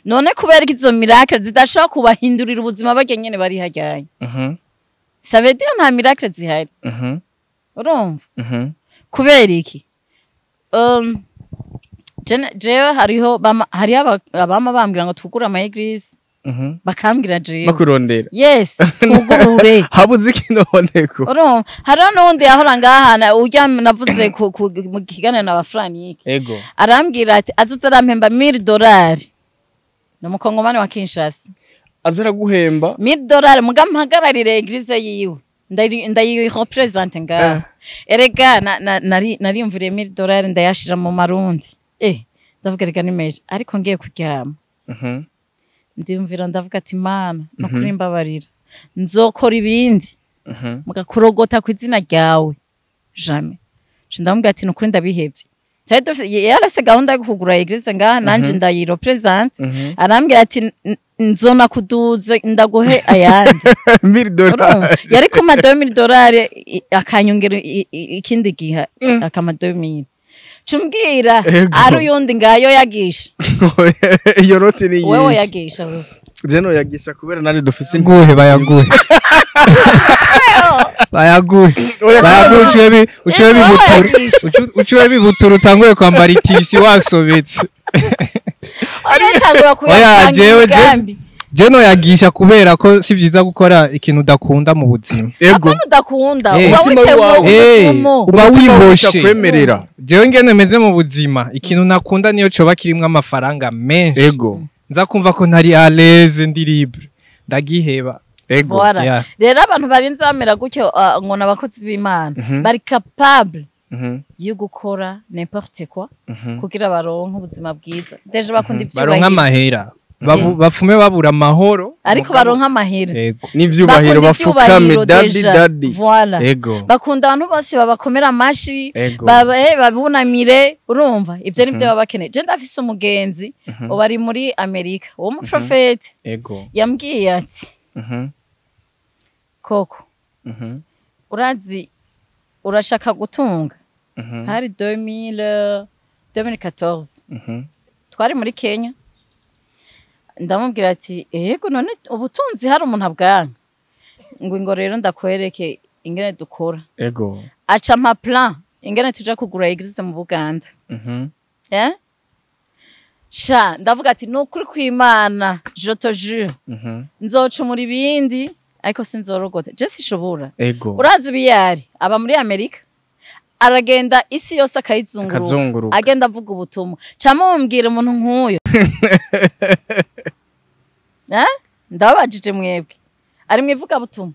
None kubera ko izo miracle zidashobora kubahindurira ubuzima, barya nyene bari hajyanye, ça veut dire nta miracle zihari. Urumva, kubera iki? Jewe hariho hariho abama bambwira ngo twugure ama église. Bakambwira jewe bakurondera. Yes, twugurure. Habuze ikinoneko. Urumva hariho n'uwundi yahora ngahana urya navuze mu kiganiro na Bafranike. Ego. Arambwira ati azoza arampemba $1000. Ni umukongomani wa Kinshasa. Aza araguhemba $1000 muga mpagararire église yiwe. Ndayirepresente ngaha. Erega nariyumviriye $1000 ndayashira mu marundi. Ndavuga reka ni menshi ariko ngiye kuryama. Ndiyumvira ndavuga ati Mana nukuri mbabarira. Nzokora ibindi. Mugakurogota ku izina ryawe. Jamais. Ndamubwira ati nukuri ndabihevye. Yarase gahunda yo kugura église ngaha nanje ndayirepresente. Arambwira ati nzona kuduze ndaguhe ayandi. $1000. Yari kuma $2000 akanyongera ikindi gihe akama 2000. Cumbwira ari uyundi ngayo yagisha. Iyo roti ni wewe yagisha wewe. Je no yagisha kubera nari dufise nguhe bayaguhe. Bayaguhe. Bayaguhe ucuwe bibutura. Ucuwe bibutura utanguye kwambara itisi wasobetse. Oya jewe je no yagisha kubera ko si vyiza gukora ikintu udakunda mu buzima. Ego udakunda uba witewe uba wiboshe kwemerera. Jewe ngene meze mu buzima ikintu nakunda niyo coba kirimwe amafaranga menshi. Ego nza kumva ko ntari à l'aise ndi libre ndagiheba. Ego rero abantu barinze bamera gutyo ngo nabakozi b'Imana bari capable yo gukora n'importe quoi kugira baronke ubuzima bwiza. Deje bakunda ivyubahiro baronka amahera bapfume babura amahoro ariko baronka amahera n'ivyubahiro bafukame daddy daddy. Voilà. Bakunda abantu bose babakomera amashi babunamire urumva ivyo nivyo babakeneye. Je ndafise umugenzi uba ari muri Amerika uwo mu prophet. Ego. Yambwiye ati koko urazi urashaka gutunga hari 2014 twari muri Kenya. Ndamubwira ati yego none ubutunzi hari umuntu abwana ngo rero ndakwereke ingene dukora. Ego. Aca ama plan ingene tuja kugura église mu Buganda. Sha ndavuga ati nukuri kw'Imana je te jure. Nzocumura ibindi ariko sinzorogota. Je sishobora. Urazi ubiyari aba muri Amerika aragenda isi yose akayizunguruka agenda avuga ubutumwa. Camumbwira umuntu nkuyo. Ndababajije mwebwe ari mwivuga butumwa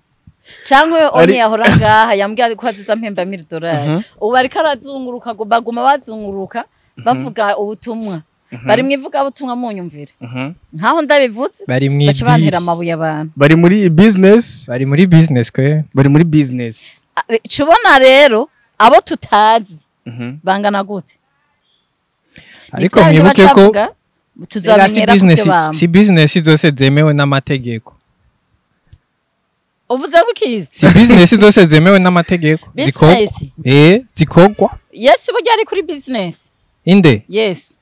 canke oni yahora ngaha yambwiye ko aziza mpemba $1000 ubu ariko arazunguruka baguma bazunguruka bavuga ubutumwa bari mwivuga butumwa munyumvire nkaho ndabivuze baca bantera amabuye abantu bari muri business bari muri business kwe bari muri business. Cubona rero abo tutazi bangana gute. Ariko mwibuke ko tuzamenyera kubyo bamba. Si business zose zemewe n'amategeko. Uvuze ko kizi? Si business zose zemewe n'amategeko. Zikogwa. Zikogwa. Yesu burya ari kuri business. Inde? Yes.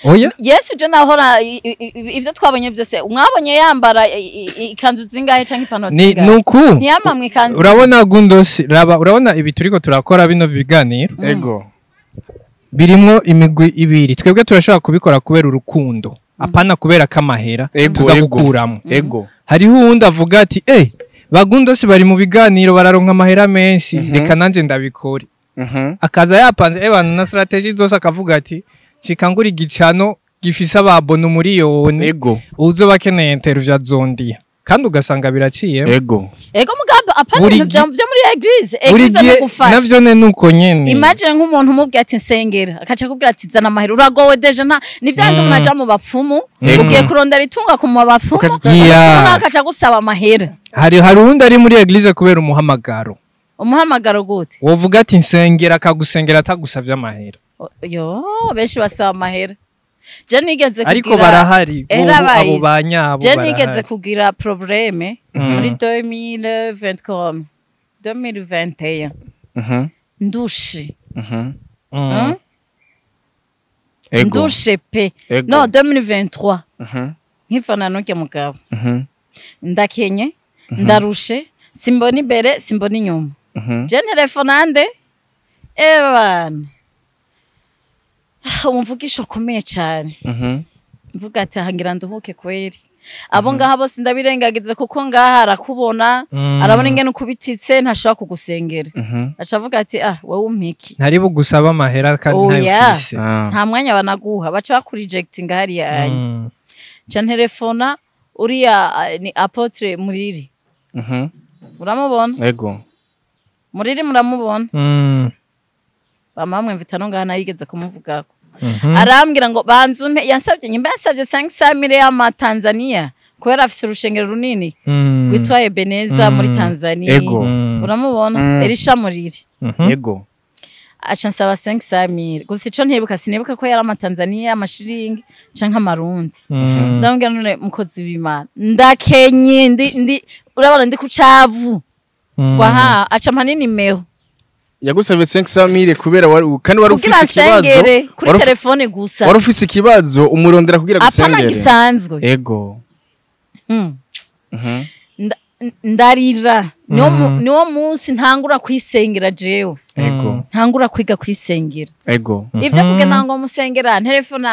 Oya? Yesu je nahora ivyo twabonye byose mwabonye yambara ikanzu zingahe canke ipantaro zingahe? Ni nuku. Ntiyamamwe ikanzu. Urabona Gundosi raba urabona ibi turiko turakora bino biganiro. Ego. Birimwo imigwi ibiri twebwe turashobora kubikora kubera urukundo apana kubera kamahera tuza gukuramo. Ego. Hariho uwundi avuga ati Bagundosi bari mu biganiro bararonka amahera menshi reka nanje ndabikore. Akaza yapanze abantu na strategy zose akavuga ati shikangura igicano gifise ababono miliyoni. Ego. Uzo bakeneye interview zondiya kandi ugasanga biraciye. Ego. Ego mugabo apana ibintu byo muri église église no gufasha navyo ne nuko nyene. Imagine nk'umuntu umubwiye ati nsengera akaca kubwira ati zana amahera uragowe deja nta nivyandi umuntu aja mu bapfumu ugiye kurondera itunga ku bapfumu akaca gusaba amahera. Hari uwundi ari muri église kubera umuhamagaro. Umuhamagaro gute? Wovuga ati nsengera akagusengera atagusavye amahera. Yo benshi basaba amahera. Je nigeze kugira ariko barahari abo banyabo barahari. Je nigeze kugira probleme muri 2020 2021. Ndushe. Ndushe pe. No 2023. Nkifana n'urya mugabo. Ndakenye, ndarushe, simbona imbere, simbona inyuma. Je telefonande ebana. Umvugisho ukomeye cyane. Mvuga ati hangira nduhuke kweri. Abo ngaha bose ndabirengagiza, kuko ngaha arakubona, arabona ingene ukubititse, ntashobora kugusengera. Aca avuga ati: "Ah, wowe umpiki." Ntari bugusaba amahera kandi ntayo Oya. ufise. Nta mwanya banaguha, baca bakurejectinga hariya anya. Nca ntelefona uriya, ni apôtre Muriri. Uramubona? Ego. Muriri muramubona? Bama bamwemvita no ngaha, narigeze kumuvugako. Arambwira ngo banza umpe, yansabye nyimba, yansabye 500 mille y'amatanzania, kubera afise urushengero runini rwitwa Ebeneza muri Tanzania. Uramubona? Elisha Muriri. Ego. Aca nsaba 500 mille gusa, ico ntibuka, sinibuka ko yari amatanzania, amashiringi canke amarundi. Ndamubwira: "None mukozi w'Imana, ndakenye, ndi urabona ndi ku cavu." Waha aca mpa n'inimero. Yagusabye 500 mille kubera wari, kandi wari Kugira ufise ikibazo. nsengere kuri telefone gusa. Wari ufise ikibazo, umurondera kugira Apana, gusengere. gisanzwe. Ego. Ndarira. Niwo munsi ntangura kwisengera jewe. Ntangura kwiga kwisengera. Ibyo kugenda ngo musengera, telefone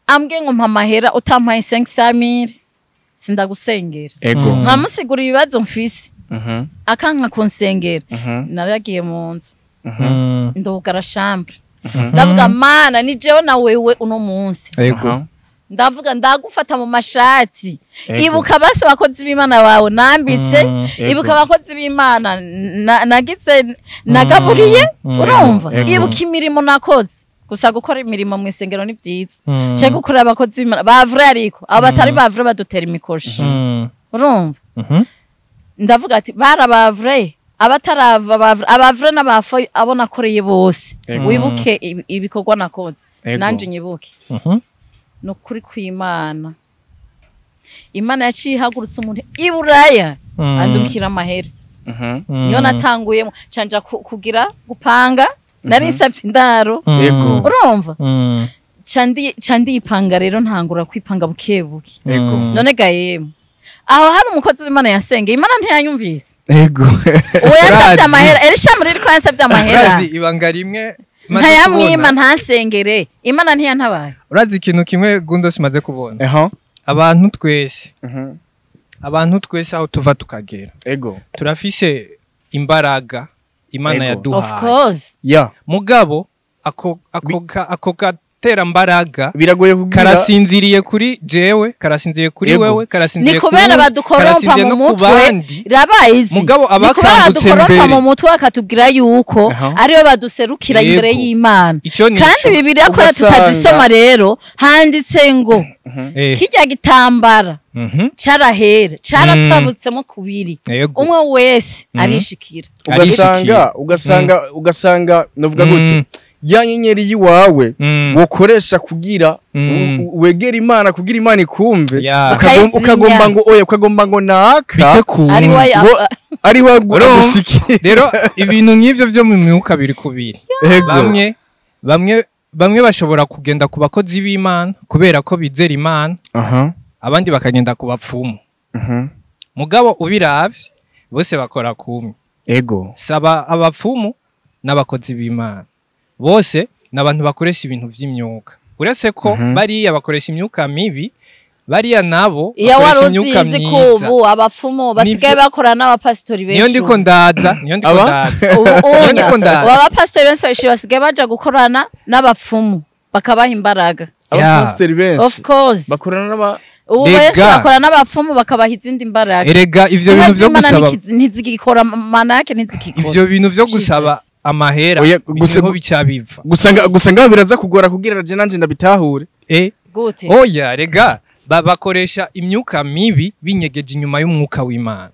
ambwiye ngo mpa amahera, utampaye 500 mille sindagusengera. Nkamusigura ibibazo mfise, akanka kunsengera. Naragiye mu nzu, ndugara chambre, ndavuga: "Mana, ni jewe na wewe uno munsi." Ndavuga: "Ndagufata mu mashati. Ibuka basi abakozi b'Imana bawe nambitse." "Ibuka abakozi b'Imana nagize nagaburiye." Urumva? "Ibuka imirimo nakoze." Gusa gukora imirimo mu isengero ni byiza, cyangwa gukorera abakozi b'Imana bavure, ariko abo batari bavure badutera imikoshi. Urumva? Ndavuga ati: "Barabavure, abatarava bavure, abavure n'abafo, abo nakoreye bose." "Wibuke ibikorwa nakoze." "Nanje nyibuke." Ni ukuri kw'Imana, Imana yaciye ihagurutsa umuntu i Buraya, andukira amahera. Niyo natanguyemo, canja kugira gupanga, nari nsabye indaro. Urumva? Ca ndipanga rero, ntangura kwipanga buke buke. None ga yemwe, aho hari umukozi w'Imana yasengeye, Imana ntiyanyumvise? Uwo yasabye amahera, Elisha muri ko yansabye amahera, Urazi ibanga rimwe maze ntayamwima, kubona? Ntasengere, Imana ntiyantabaye? Urazi ikintu kimwe Gundo simaze kubona? Aha. Abantu twese, abantu twese aho tuva tukagera, turafise imbaraga Imana Of yaduhaye. course. Mugabo ako gaterambaraga Biragoye kugira karasinziriye kuri jewe, karasinziriye kuri wewe, karasinziriye Ni kubera kuri badukorompa karasinziriye mu no ku mutwe. bandi. Rabayizi. Mugabo Ni kubera abakangutse badukorompa mbere, mu mutwe, bakatubwira yuko aribo baduserukira imbere y'Imana. Ico ni Kandi ico. Bibiliya ko tutazisoma rero, handitse ngo kirya gitambara carahera, caratabutsemo kubiri, umwe wese arishikira. Ugasanga novuga gute, ya nyenyeri yiwawe wokoresha kugira wegere Imana, kugira Imana ikumve, Ukayizimya. ukagomba ngo oya, ukagomba ngo naka Bice ku Ari we ngo ari we Urumva? agushikiye. Rero ibintu nk'ivyo vyo mu myuka biri kubiri. Bamwe bashobora kugenda ku bakozi b'Imana kubera ko bizera Imana, abandi bakagenda ku bapfumu. Mugabo ubiravye, bose bakora kumwe. Saba abapfumu n'abakozi b'Imana, bose ni abantu bakoresha ibintu vy'imyuka, uretse ko bariya bakoresha imyuka mibi, bariya nabo Iyo wari bakoresha imyuka uzizi ko myiza. ubu abapfumu basigaye bakora n'abapasitori benshi. Niyo ndiko ndaza, niyo ndiko Aba? ndaza. Ubu Niyo unya ndiko ndaza. ubu abapasitori benshi basigaye baja gukorana n'abapfumu, bakabaha imbaraga. Abapasiteri Of benshi course. bakorana n'aba Ubu Rega. benshi bakora n'abapfumu, bakabaha izindi mbaraga. Erega ivyo Zimwe bintu vyo z'Imana gusaba, ntizigikora, manake ntizigikora. ivyo bintu vyo gusaba Jesus. amahera, Oya, niho bica biva. Gusanga biraza kugora kugira je nanje ndabitahure. Gute? Oya, rega bakoresha imyuka mibi binyegeje inyuma y'umwuka w'Imana.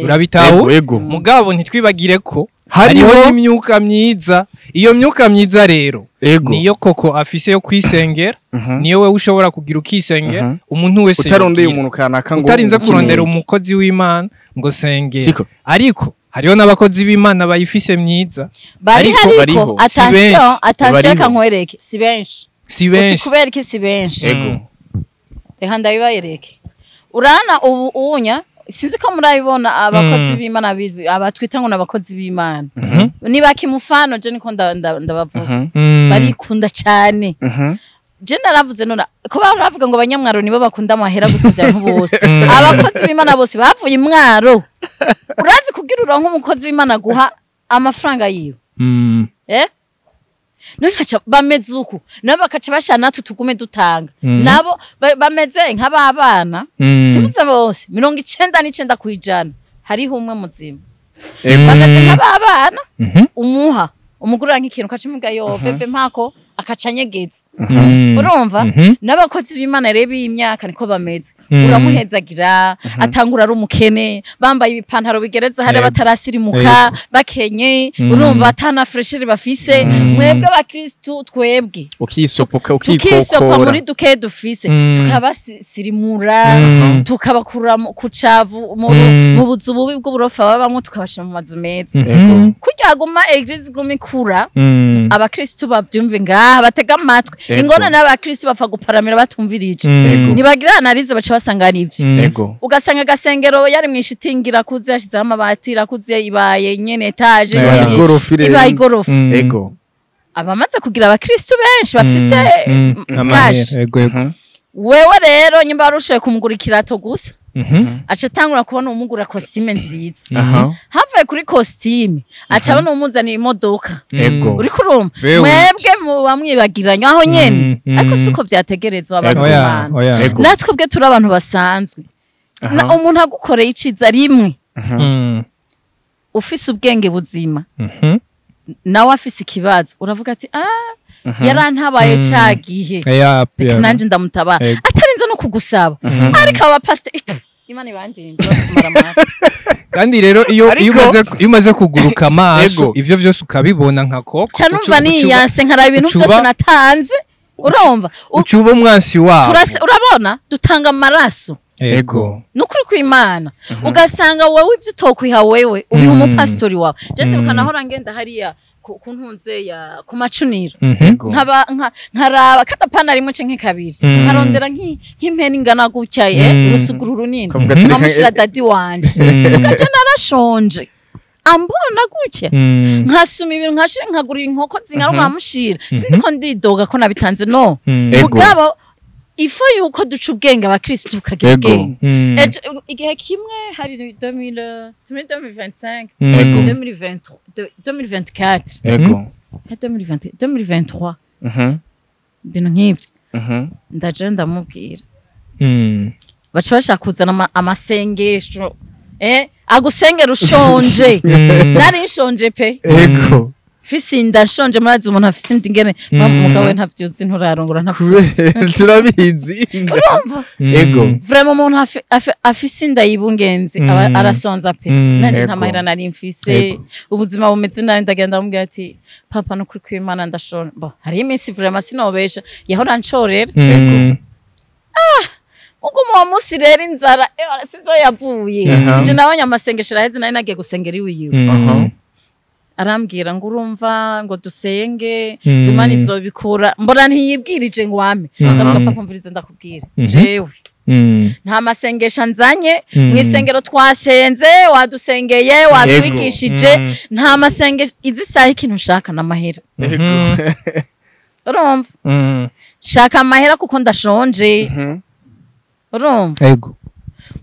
Urabitaho? Ego. Mugabo ntitwibagire ko Hariho hariho n'imyuka myiza. Iyo myuka myiza rero niyo koko afise yo kwisengera, niyo wewe ushobora kugira ukisengera, umuntu wese Utarondeye yogira. umuntu kanaka ngo Utarinze kurondera ukinure. umukozi w'Imana ngo sengera. Siko. Ariko hariho n'abakozi b'Imana bayifise myiza. Bariho, Ariko ariko bariho. Si benshi. Attention, attention. Bariho. Reka nkwereke, si benshi. Si Uti benshi. kubera iki si benshi? Reka ndabibayereke. Urana ubu unya, sinzi ko murabibona, abakozi b'Imana abatwita ngo n'abakozi b'Imana, niba kimufano, je niko ndabavuga, barikunda cyane. Je naravuze none ko baravuga ngo abanyamwaro nibo bakunda amahera gusubya nk'ubose. Abakozi b'Imana bose bavuye imwaro. Urazi kugira uronke umukozi w'Imana guha amafaranga yiwe. None nkaca bameze uku nabo bakaca bashana natwe tugume dutanga. Nabo bameze nk'ababana. Sibuze bose 99% hariho umwe muzima. Bameze nk'ababana umuha umugurira nk'ikintu kaca umuga yo bebe mpako akacanyegeza. Urumva n'abakozi b'Imana rero b'imyaka niko bameze. Uramuhezagira atangura ari umukene bambaye ibipantaro bigereza hari batarasirimuka bakenye urumva atana fresheri bafise. Mwebwe abakristu twebwe ukisopoka ukikokora muri duke dufise tukabasirimura tukabakura ku cavu mu buzu bubi bw'uburofa babamwo tukabashira mu mazu meza. Kurya guma eglise guma ikura abakristu bavyumve ngaha batega amatwi. Ingona n'abakristu bapfa guparamira batumvirije ntibagira analize baca basanga ari ivyo. Ugasanga agasengero yari mwishitingi rakuze yashizeho amabati rakuze ibaye nyene etage ibaye igorofa. Abamaze kugira abakristu benshi bafise cash. Wewe rero nyimba warushoye kumugura ikirato gusa aca atangura kubona umugura costume nziza. Havuye kuri costume aca abona umuzanira imodoka. Uri kurumva mwebwe muba mwibagiranye aho nyene ariko siko vyategerezwa abantu b'Imana. Natwe bwe turi abantu basanzwe. Umuntu agukoreye iciza rimwe ufise ubwenge buzima nawe afise ikibazo uravuga ati yarantabaye cagihe reka nanje ndamutabara atarinze no kugusaba. Ariko aba pastor Imana ibandinde kumara amara. Kandi rero iyo umaze kuguruka amaso ivyo vyose ukabibona nka koko canumva niyanse nkaraba ibintu byose natanze. Urumva ucuba umwansi wabo. Urabona dutanga amaraso. Nukuri kw'Imana ugasanga wewe ivyo utokwiha wewe ubiha umupastori wawe. Je ndibuka nahora ngenda hariya ku ntunze ya ku macuniro nkaraba katapana rimwe canke kabiri nkarondera nk'impene ingana gutya urusuguru runini nkamushira dadi wanje ugaca narashonje ambona gutya nkasuma ibintu nkashira nkagura inkoko zingana nkamushira sindiko ndidoga ko nabitanze no mugabo ifo yuko duca ubwenge abakristu tukagira ubwenge. Igihe kimwe hari 2025 2023 2024 2023 ibintu nk'ibyo ndaje ndamubwira baca bashaka kuzana amasengesho agusengera ushonje. Nari nshonje pe. Fisi ndashonje murazi umuntu afise indi ngene mugabo we ntavyuzi nturarongora ntavyuzi turabizi. Urumva vraiment umuntu afise inda yibungenze arasonza pe. Nanje nta mahera nari mfise ubuzima bumeze nabi ndagenda ndamubwira ati papa no kuri kw'Imana ndashonje. Bo hari iminsi vraiment sinobesha yahora nshorera. Uko mu munsi rero inzara sizo yavuye sije nabonye amasengesho araheze nari nagiye gusengera iwiwe. Arambwira ngo urumva ngo dusenge Imana izobikura mbona ntiyibwirije ngo wame. Ndavuga papa mvirize ndakubwira jewe nta masengesha nzanye mu isengero twasenze wadusengeye watwigishije nta masengesho izi saha ikintu ushaka n'amahera. Urumva shaka amahera kuko ndashonje. Urumva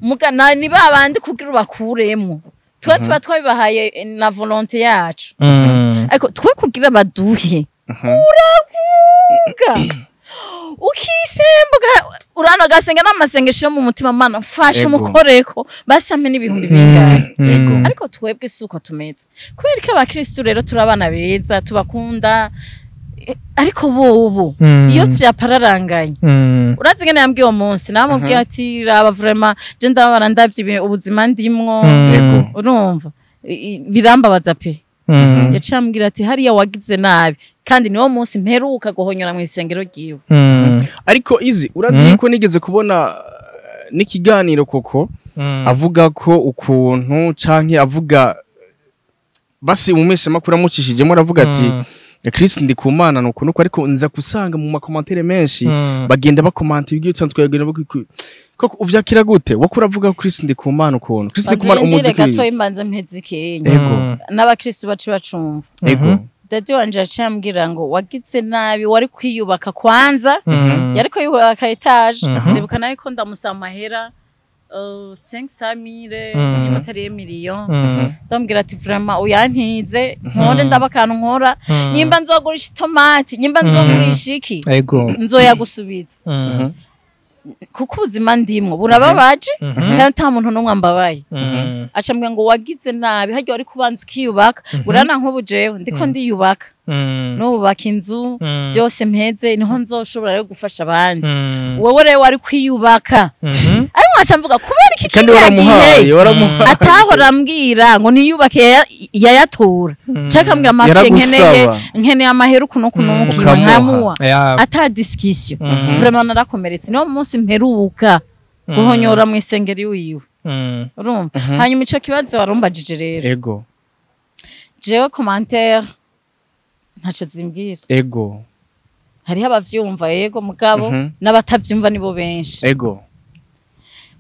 muga ni babandi kugira ubakuremo twe tuba twabibahaye na volonté yacu ariko twe kugira baduhe uravuga ukisembuka urano gasenga n'amasengesho mu mutima Mana mfasha umukoreko basame n'ibihumbi bingahe. Ariko twebwe suko tumeze kubera ko abakristu rero turabana beza tubakunda ariko bobo iyo byapararanganye urazi ngene yambwiye uwo munsi namubwiye ati raba vraiment je ndabara ndavye ubuzima ndimwo. Urumva birambabaza pe. Yaciye ambwira ati hariya wagize nabi kandi niwo munsi mperuka guhonyora mu isengero ryiwe. Ariko izi urazi yuko nigeze kubona n'ikiganiro koko avuga ko ukuntu canke avuga basi umumesha makuru amucishijemo aravuga ati Chris Ndikumana nuko nuko ariko nza kusanga mu makomantere menshi bagenda bakomanta ibyo tsanzwe bagenda koko uvyakira gute wakura avuga Chris Ndikumana ukuntu Chris Ndikumana umuziki gato imbanza mpeze kenya n'abakristo bacu bacumva. Ego Daddy wanje yaciye ambwira ngo wagize nabi, wari kwiyubaka kwanza. Yariko yubaka étage. Ndibuka nawe ko ndamusaba amahera 500 000, niba atari million. Ndamubwira ati vraiment uyantize nkore, ndaba akantu nkora, nyimba nzogurisha itomati, nyimba nzogurisha iki, nzoyagusubiza, kuko ubuzima ndimwo burababaje kandi ata muntu n'umwe ambabaye. Aca ambwira ngo wagize nabi, harya wari kubanza ukiyubaka. Urana nk'ubu jewe ndiko ndiyubaka, nubaka inzu, byose mpeze niho nzoshobora rero gufasha abandi. Wowe rero wari kwiyubaka. Ariko nkaca mvuga kubera iki Kandi kiriya gihe waramuhaye, waramuhaye. Atahora ambwira ngo niyubake, yayatora canke ambwira amafi nkeneye, Yaragusaba. nkeneye amahera uku n'uku n'uku, Ukamuha. nkamuha ata discussion. Vraiment narakomeretse, niwo munsi mperuka guhonyora mu isengeri wiwe. Urumva, hanyuma ico kibazo warumbajije rero, jewe commentaire ntaco zimbwira. Hariho abavyumva, yego, mugabo n'abatavyumva nibo benshi.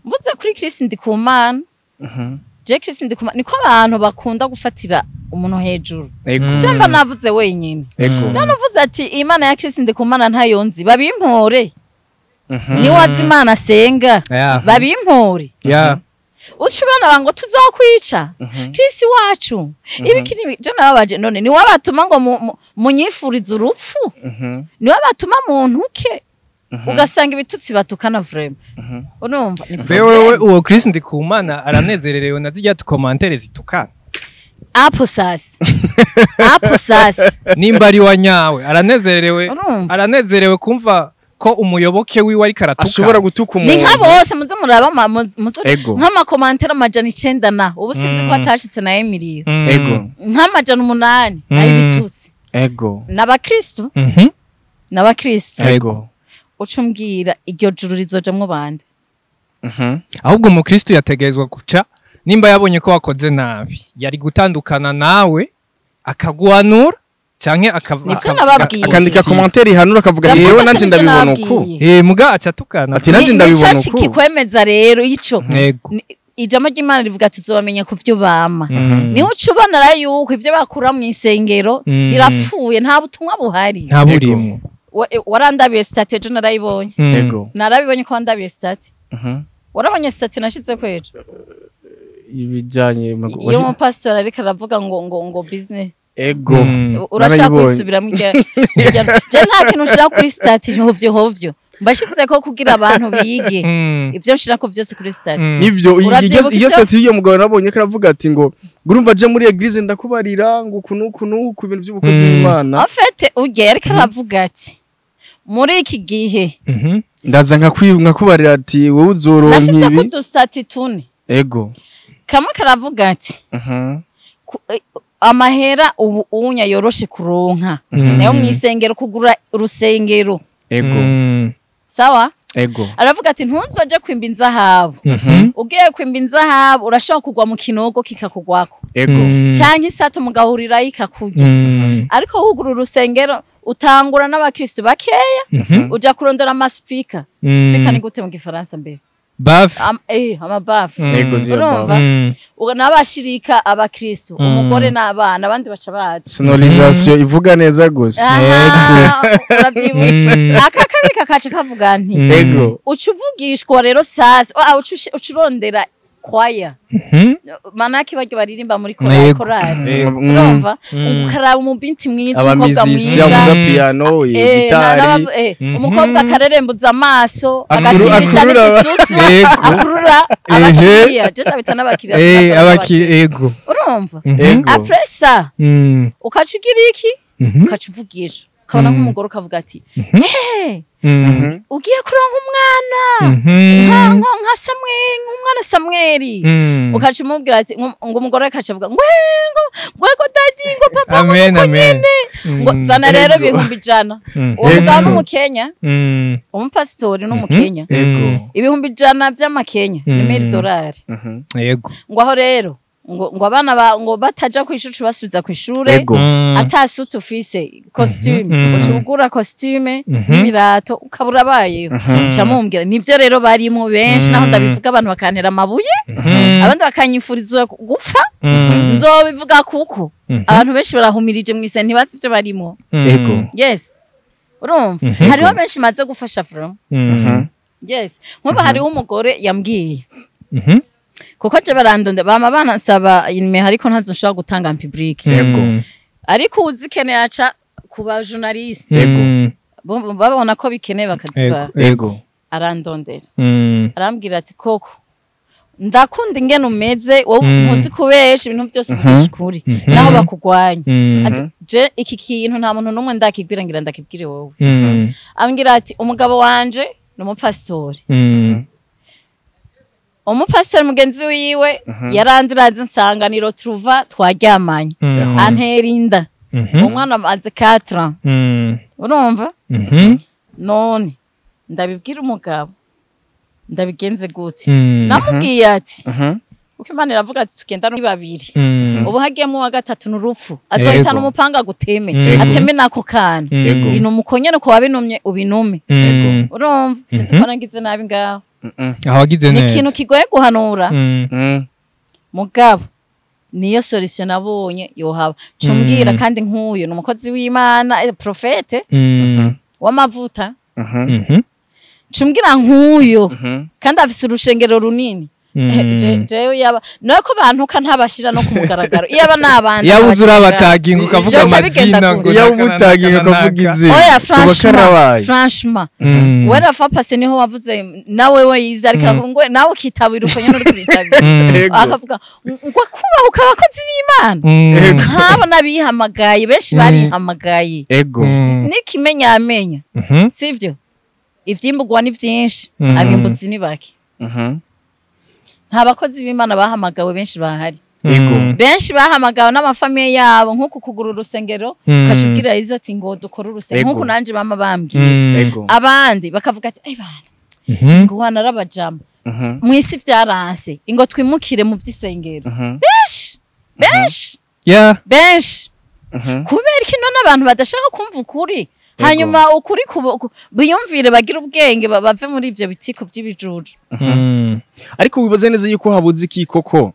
Mvuze kuri Chris Ndikumana, je Chris Ndikumana niko abantu bakunda gufatira umuntu hejuru. Simba navuze wenyine. None uvuze ati Imana ya Chris Ndikumana ntayo nzi, babimpore. Niwe azi Imana asenga, babimpore. Uca ubona ngo tuzokwica Chris wacu, ibiki nibi. Je nababaje, none niwe batuma ngo munyifurize urupfu? Niwe batuma muntuke? Ugasanga ibitutsi batukana, vraiment, urumva ni Mbe wewe, uwo Chris Ndikumana aranezererewe na zirya tucommentaire zitukana? Apo sasa, apo sasa. Nimba ari wa nyawe aranezererewe? Urumva. Aranezerewe kumva ko umuyoboke wiwe ariko aratukana? Ashobora gutuka Ni umuntu. nka bose muze muraba nk'amacommentaire 900 na ubu sinzi ko atashitse na emiliyo. Nk'800 ay'ibitutsi. N'abakristo, n'abakristo. Uca umbwira iryo juru rizojamwo bande? Ahubwo umukristo yategerezwa guca, nimba yabonye ko wakoze nabi, yari gutandukana nawe akaguhanura canke Nibyo nababwiye. Akandika commentaire ihanura, akavuga ati Ndavuga yewe se nanje nibyo ndabibona uku. nababwiye. Muga aca atukana. Ati nanje ndabibona Nico uku. kikwemeza rero ico. Ijambo ry'Imana rivuga tuzobamenya ku byo bama. Niho uca ubona rero yuko ibyo bakura mu isengero birapfuye, nta butumwa buhari. Nta burimwo. Warandabiye statut ejo, narayibonye. Narabibonye ko wandabiye statut. Warabonye statut nashize ko ejo? Ibijyanye Iyo umupasitori ariko aravuga ngo business. Urashaka Narayibonye. kwisubiramo je nta kintu nshira kuri statut hovyo hovyo, mbashyize ko kugira abantu bige. Ibyo nshira ko byose kuri statut. Nibyo. Uravyibuka iyo ivyo? Statut y'uyo mugabo nabonye ko aravuga ati ngo urumva aje muri église ndakubarira ngo uku n'uku n'uku, ibintu by'ubukozi bw'Imana. En fait urya yariko aravuga ati muri iki gihe Ndaza nkakubarira ati wowe uzoronka nashize ko ibi. udustatut tune. Kamwe karavuga ati amahera ubu unya yoroshe kuronka nayo mu isengero, kugura urusengero. Sawa. Aravuga ati ntuzoje kwimba inzahabu. Ugiye kwimba inzahabu urashobora kugwa mu kinogo kikakugwako, canke isato mugahurirayo ikakurya. Ariko wugura urusengero utangura n'abakristo bakeya, uja kurondera amaspeaker. Speaker ni gute mu gifaransa mbere? Baffle. Amabaffle. Ziyo Urumva? baffle. N'abashirika abakristo, umugore n'abana, abandi baca baza. Sonorisation ivuga neza gusa. Aha, uravyibuka? Aka kabiri kakaca kavuga nti uca uvugishwa rero sasa, uca urondera kwaya, manake baryo baririmba muri korali, urumva, ukaraba umubinti mwiza, umukobwa Abamizisi mwiza, avuza piano, gitari. Umukobwa akarerembuza amaso, agatirisha akurura n'igisusu, akurura abakiriya. Je ndabita n'abakiriya, sinakora Abakiri, ego. Urumva, après ça ukaca ugira iki? Ukaca uvugisha, ukabona nk'umugore, ukavuga ati hehe, ugiye kuronka umwana nka Samweli, nk'umwana Samweli. Ukaca umubwira ati ngo umugore akaca avuga ngo ngo ngo daddy, ngo papa, ngo Amen, nuko amen. nyene ngo zana rero 100,000. Uwo mugabo n'umukenya, umupasitori n'umukenya. 100,000 vy'amakenya ni 1000 dolari. Ngo aho rero Ngo abana ngo bataja kw'ishure basubiza kw'ishure atasutu ufise costume ucugura costume n'ibirato ukabura bayeho camumbwira nivyo rero barimo benshi naho ndabivuga abantu bakantera amabuye abandi bakanyifuriza gupfa nzobivuga kuko abantu benshi barahumirije mwise ntibazi ivyo barimo. Ego. Yes. Urumva hariho benshi maze gufasha from. Yes. Nkuba hariho umugore yambwiye kuko je barandonda bama banansaba inime ariko ntazo nshobora gutanga en public. Yego. Ariko uzikeneye aca kuba journaliste. Yego. Babona ko bikeneye bakaziba. Yego. Arandondera. Arambwira ati koko ndakunda ingene umeze wowe ntuzi kubesha ibintu byose uvugisha naho bakugwanya. Ati je iki kintu nta muntu numwe ndakibwira ngira ndakibwire wowe. Ambwira ati umugabo wanje ni umupastori. Umupastori mugenzi wiwe yarandiraze nsanganiro truva twaryamanye antera inda umwana amaze 4 ans. Urumva? None ndabibwira umugabo ndabigenze gute? Namubwiye ati uko Imana iravuga ati tugenda ari babiri ubu hagiyemo wa gatatu n'urupfu azohitana umupanga guteme ateme nako kana ino mukonyene ko wabinumye ubinume. Urumva? Sinzi ko nagize nabi ngaho. Aho ni ikintu kigoye guhanura mugabo niyo solution nabonye yohaba cumbwira kandi nkuyo ni umukozi w'Imana profete w'amavuta cumbwira nkuyo kandi afise urushengero runini. Jewe yaba nako bantuka ntabashira no kumugaragaro iyaba nabandi yabuzura bataginga ukavuga amazina ngo yabutaginga ukavuga izina. Oya franchement wera fa passe niho wavuze nawe we yiza ariko ngo nawe ukitabira uko nyene uri kuritabira akavuga ngo kubaho kabakozi b'Imana nkabo nabihamagaye benshi barihamagaye. Ego. Nikimenya amenya sivyo ivyimbugwa ni vyinshi abimbutsi ni bake. Nta bakozi b'Imana bahamagawe benshi bahari. Ego. Benshi bahamagawe n'amafamiye yabo nkuko kugura urusengero ukacubwira yiza ati ngo dukore urusengero nkuko nanje mama bambwiye. Ego. Abandi bakavuga ati ay bana ngo wana rabajama mwisi vyaranse ingo twimukire mu vyisengero. Benshi benshi yeah benshi kubera iki none abantu badashaka kumva ukuri hanyuma ukuri biyumvire bagira ubwenge bave muri ivyo bitiko by'ibijuju. Ariko wibaze neza yuko habuze iki koko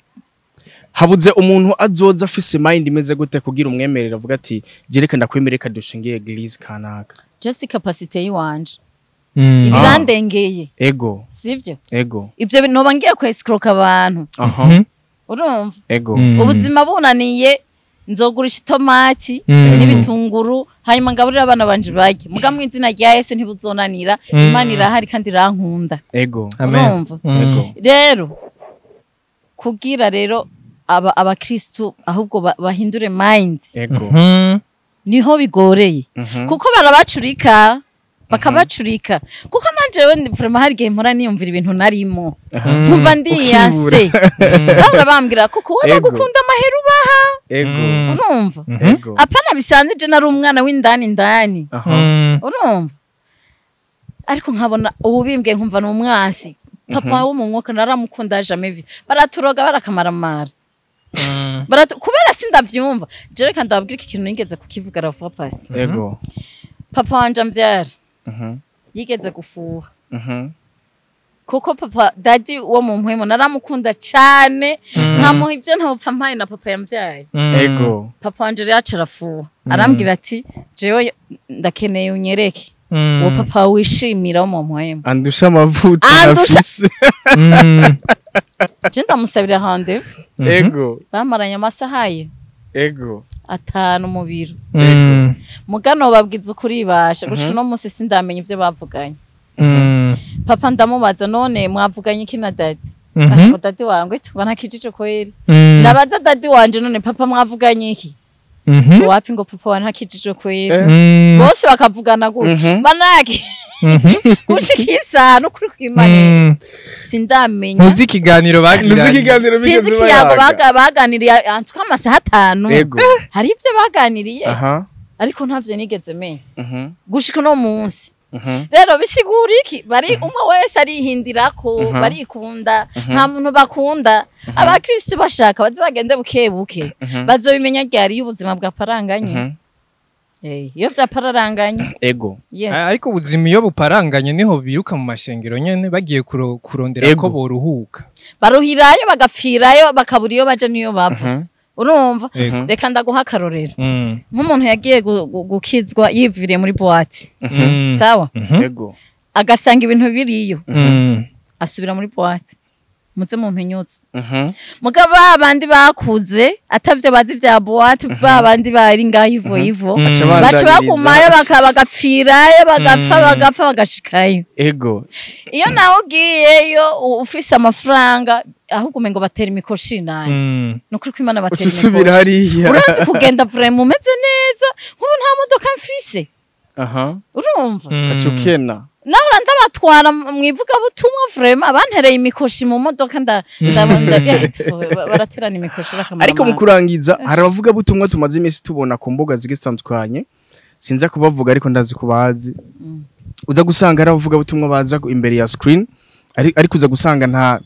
habuze umuntu azoza afise mind imeze gute kugira umwemerera avuga ati jereka ndakwemereka dushingiye église kanaka. Jessica capacité yiwanje ibirandengeye. Ego. Sivyo? Ego. Ivyo noba ngiye kwescroka abantu. Urumva? Ego. Ubuzima bunaniye nzogurisha itomati n'ibitunguru hanyuma ngaburira abana banje barye muga mu izina rya Yesu ntibuzonanira. Imana irahari kandi irankunda. Ego. Urumva? Ego. Rero kugira rero abakristu ahubwo bahindure mind. Ego. Niho bigoreye kuko barabacurika bakabacurika kuko nanje we vraiment hari gihe mpora niyumvira ibintu narimo nkumva ndiyase bahora bambwira kuko wowe bagukunda amahera ubaha. Ego. Urumva? Apana bisanzwe je nari umwana w'indani ndani. Urumva? Ariko nkabona ububimbwe nkumva ni umwasi papa wo mu mwuka naramukunda jamais vu baraturoga barakamaramara kubera sindavyumva. Je reka ndababwira iki kintu nigeze kukivuga la fois passée. Ego. Papa wanje amvyara yigeze gufuha kuko papa daddy wo mu mpwemo naramukunda cyane nkamuha ibyo ntopfa mpaye na papa yamvyaye. Ego. Papa wanje rero acarafuha arambwira ati jewe ndakeneye unyereke uwo papa wishimira wo mu mpwemo andusha amavuta nafise. Je ndamusabira rendez-vous. Ego. Bamaranye amasaha ye. Ego. 5 mu biro. Mugano babwiza ukuri basha gushika no munsi sindamenya ivyo bavuganye. Papa ndamubaza none mwavuganye iki na daddy? Ariko daddy wangu tubana kijije kweri. Ndabaza daddy wanje none papa mwavuganye iki? Wapi ngo papa wa ntakijije kweri. Bose bakavugana gutyo. Banaki. Gushikisa no kuri kwimane. Sindamenya. Ntuzi ikiganiro bagiranye. Ntuzi ikiganiro bigeze bayaga. Baganiriye antwa amasaha 5. Hari ivyo baganiriye. Aha. Ariko ntavyo nigeze menya. Gushika no munsi. Rero bisigura iki? Bari umwe wese arihindirako, barikunda, nta muntu bakunda. Abakristo bashaka bazagende buke buke, bazobimenya ryari y'ubuzima bwa paranganye. Iyo byapararanganye. Ego. Yes. Ariko ubuzima iyo buparanganye niho biruka mu mashengero nyene bagiye kurondera ko boruhuka. Baruhirayo bagapfirayo bakabura iyo baje niyo bapfa. Urumva? Reka ndaguha akarorero. Nk'umuntu yagiye gukizwa yiviriye muri boîte. Sawa? Ego. Agasanga ibintu biriyo. Asubira muri boîte. Muze mu mpinyutse. Mugabo abandi bakuze atavyo bazi vya boîte, babandi bari ngaho ivo ivo. Baca bagumayo bagapfirayo bagapfa bagapfa bagashikayo. Ego. Iyo nawe ugiyeyo ufise amafaranga ahubwo umengo batera imikoshi nayo. Nukuri ko Imana batera imikoshi. Ucusubira hariya. Urazi kugenda vraiment umeze neza, nk'ubu nta modoka mfise. Urumva? Acukena. Nahora ndabatwara mwivuga butumwa vraiment abantereye imikoshi mu modoka baraterana imikoshi bakamara. Ariko mu kurangiza hari abavuga butumwa tumaze iminsi tubona ku mbuga zigitandukanye, sinza kubavuga ariko ndazi kubazi. Uza gusanga hari abavuga butumwa baza imbere ya screen, ariko uza gusanga nta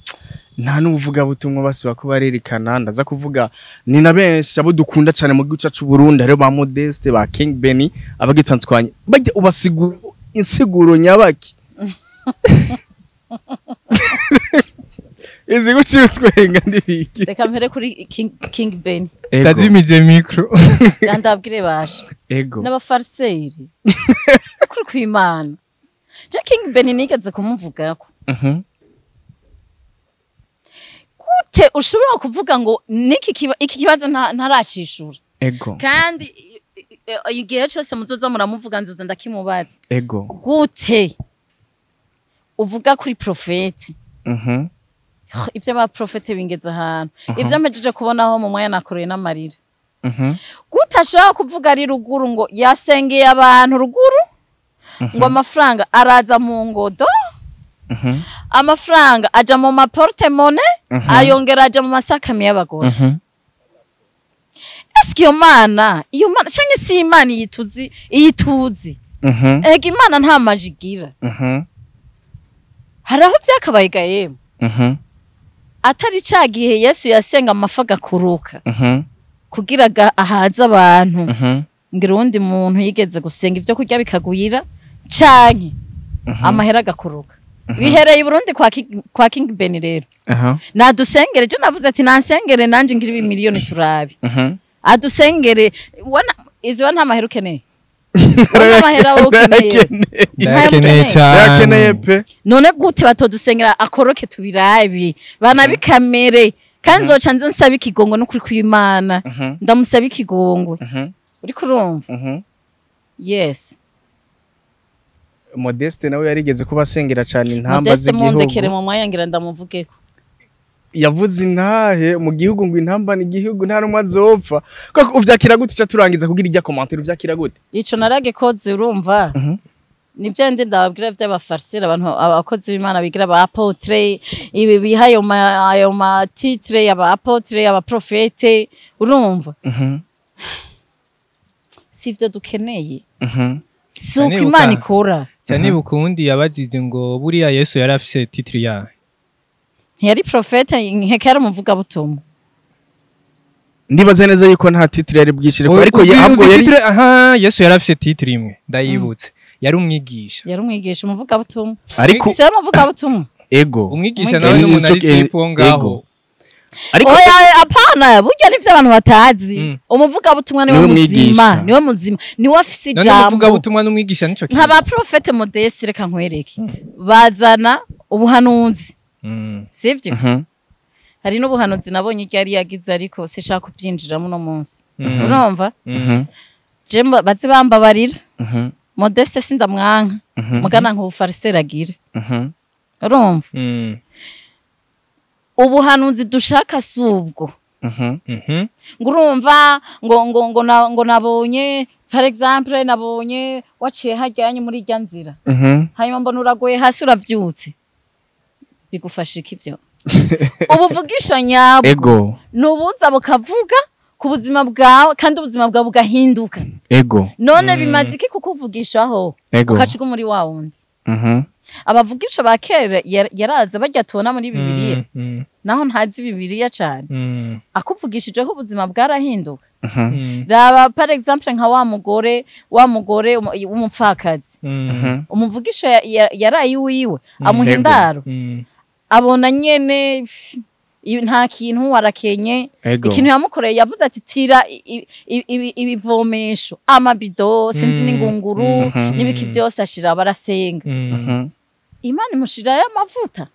n'ubuvuga butumwa basiba ko barerekana. Ndaza kuvuga ni na benshi abo dukunda cyane mu gihugu cyacu Burundi, hariho ba Modeste, ba King Benny, abagitandukanye bajya ubasigura insiguro nyabaki. Izi guciye twenga ndibiki. Reka mpere kuri King Benny. Ndazimije micro. Ndabwire bashe. Ego. N'abafariseri. Kuri kwimana. Je King Benny nigeze kumuvugako. Gute ushobora kuvuga ngo niki iki kibazo ntaracishura. Ego. Kandi igihe cyose muzoza muramuvuga nzoza ndakimubaza. Ego. Gute uvuga kuri profeti? Ibyo ba profete bingeze ahantu. Ibyo mpejeje kubonaho mu mwanya nakoreye n'amarira. Gute ashobora kuvuga ari ruguru ngo yasengeye abantu ruguru ngo amafaranga araza mu ngodo, amafaranga aja mu maporte monnaie, ayongera aja mu masakami y'abagore. Eske iyo mana canke si Imana iyituzi. Ega Imana nta majigira. Haraho byakabaye gahemu. Atari ca gihe Yesu yasenga amafa agakuruka kugira ahaze abantu. Ngira uwundi muntu yigeze gusenga ibyo kurya bikagwira canke amahera agakuruka. Bihereye i Burundi kwa King Benny rero. Nadusengere, je navuze ati nansengere nanje ngira ibi miliyoni turabe. Adusengere, wana iziwa nta mahera ukeneye. Amahera ukeneye. Ndakeneye cyane. Ndakeneye pe. None gute batodusengera akoroke tubirabi. Banabikamere. Kandi nzoca nze nsaba ikigongo no kuri kw'Imana. Ndamusaba ikigongo. Uri kurumva? Yes. Modeste nawe yarigeze kuba asengera cyane intamba z'igihugu. Modeste mundekere mu mwanya ngira ndamuvugeko. Yavuze intahe mu gihugu ngo intamba ni igihugu nta numwe azopfa. Koko uvyakira gute ca turangiza kugira ijya commentaire uvyakira gute? Ico narage koze urumva. Nibyo ndi ndababwira by'abafarisera abantu abakozi b'Imana bigira ba apotre ibi biha ayo ma titre y'aba apotre y'aba prophète urumva. Sivyo dukeneye. Suko Imana ikora. Cyane bukundi yabajije ngo buriya Yesu yari afise titre yahe? Ntiyari prophète nkeka yari umuvuga butumwa. Ndibaza neza yuko nta titre yari bwishire ariko ahubwo yari aha Yesu yari afise titre imwe ndayibutse. Yari umwigisha. Yari umwigisha umuvuga butumwa. Ariko se umuvuga butumwa. Ego. Umwigisha nawe n'umuntu ari cipo ngaho. Ariko oya apana burya nivyo abantu batazi. Umuvuga butumwa niwe muzima, niwe muzima, niwe afise ijambo. None umuvuga butumwa n'umwigisha nico kintu. Nka ba prophète Modeste reka nkwereke. Bazana ubuhanuzi. Sivyo? Hari n'ubuhanuzi nabonye ryari yagize ariko sishaka kubyinjiramo no munsi. Urumva? Je bazi bambabarira. Modeste sindamwanka. Mugana nk'ubufarisera agira. Urumva? Ubuhanuzi dushaka subwo. Ngo urumva ngo nabonye par exemple nabonye waciye hajyanye muri irya nzira. Hanyuma mbona uragoye hasi uravyutse. Bigufasha iki byo? Ubuvugisho nyabwo. Ego. Nubuza bukavuga ku buzima bwawe, kandi ubuzima bwawe bugahinduka. Ego. None bimaze iki kukuvugishaho ukaciga muri wa wundi? Abavugisha ba kera yaraza bajya tubona muri Bibiliya, naho ntazi Bibiliya cyane, akuvugishijeho ubuzima bwarahinduka. Raba par exemple nka wa mugore w'umupfakazi, umuvugisha yaraye iwiwe amuha indaro, abona nyene nta kintu warakenye, ikintu yamukoreye yavuze ati tira ibivomesho, amabido, sinzi n'ingunguru n'ibiki byose, ashira barasenga. Imana imushirayo amavuta,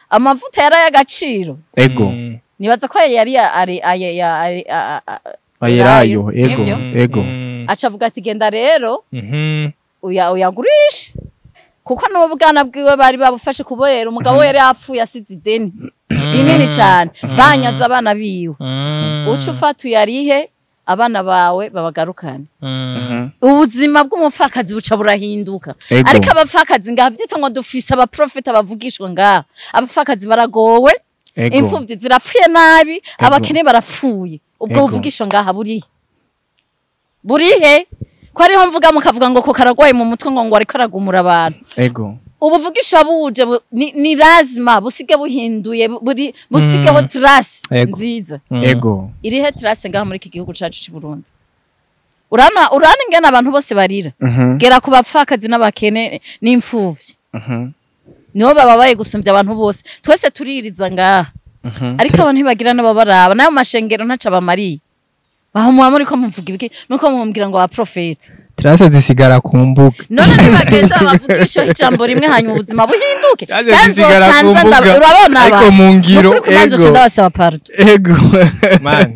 amavuta yari ay'agaciro. Ego. Nibaza ko yari ayerayo. Ego. Ego. Aca avuga ati genda rero uyagurishe, kuko n'ubwana bwiwe bari babufashe kubera umugabo we yari yapfuye asize ideni rinini cyane, banyaze abana biwe. Uca ufata uyarihe, abana bawe babagarukane. Ubuzima bw'umupfakazi buca burahinduka. Ariko abapfakazi ngaha vyitwa ngo dufise abaprofeta bavugishwa ngaha, abapfakazi baragowe, imfuvyi zirapfuye nabi, abakene barapfuye. Ubwo buvugisho ngaha burihe? Burihe? Ko ariho mvuga mukavuga ngo ko karagwaye mu mutwe, ngo ariko aragumura abantu. Ego. Ubuvugisha buje ni lazima busige buhinduye, busigeho trace nziza. Ego. Irihe trace ngaha muri iki gihugu cacu c'u Burundi? Urana ingene abantu bose barira. Gera ku bapfakazi n'abakene n'imfuvyi. Nibo bababaye gusumbya abantu bose. Twese tuririza ngaha. Ariko abantu ntibagira n'ababaraba, nayo mashengero ntaca bamariye. Baho muba muri ko muvuga ibiki, nuko mumubwira ngo wa profete. Trace zisigara ku mbuga. None ntibagenda bavugisha ijambo rimwe hanyuma ubuzima buhinduke. Trace zisigara ku mbuga. Urabona ariko mu ngiro. Ego. Ndabasaba pardon. Ego. Man.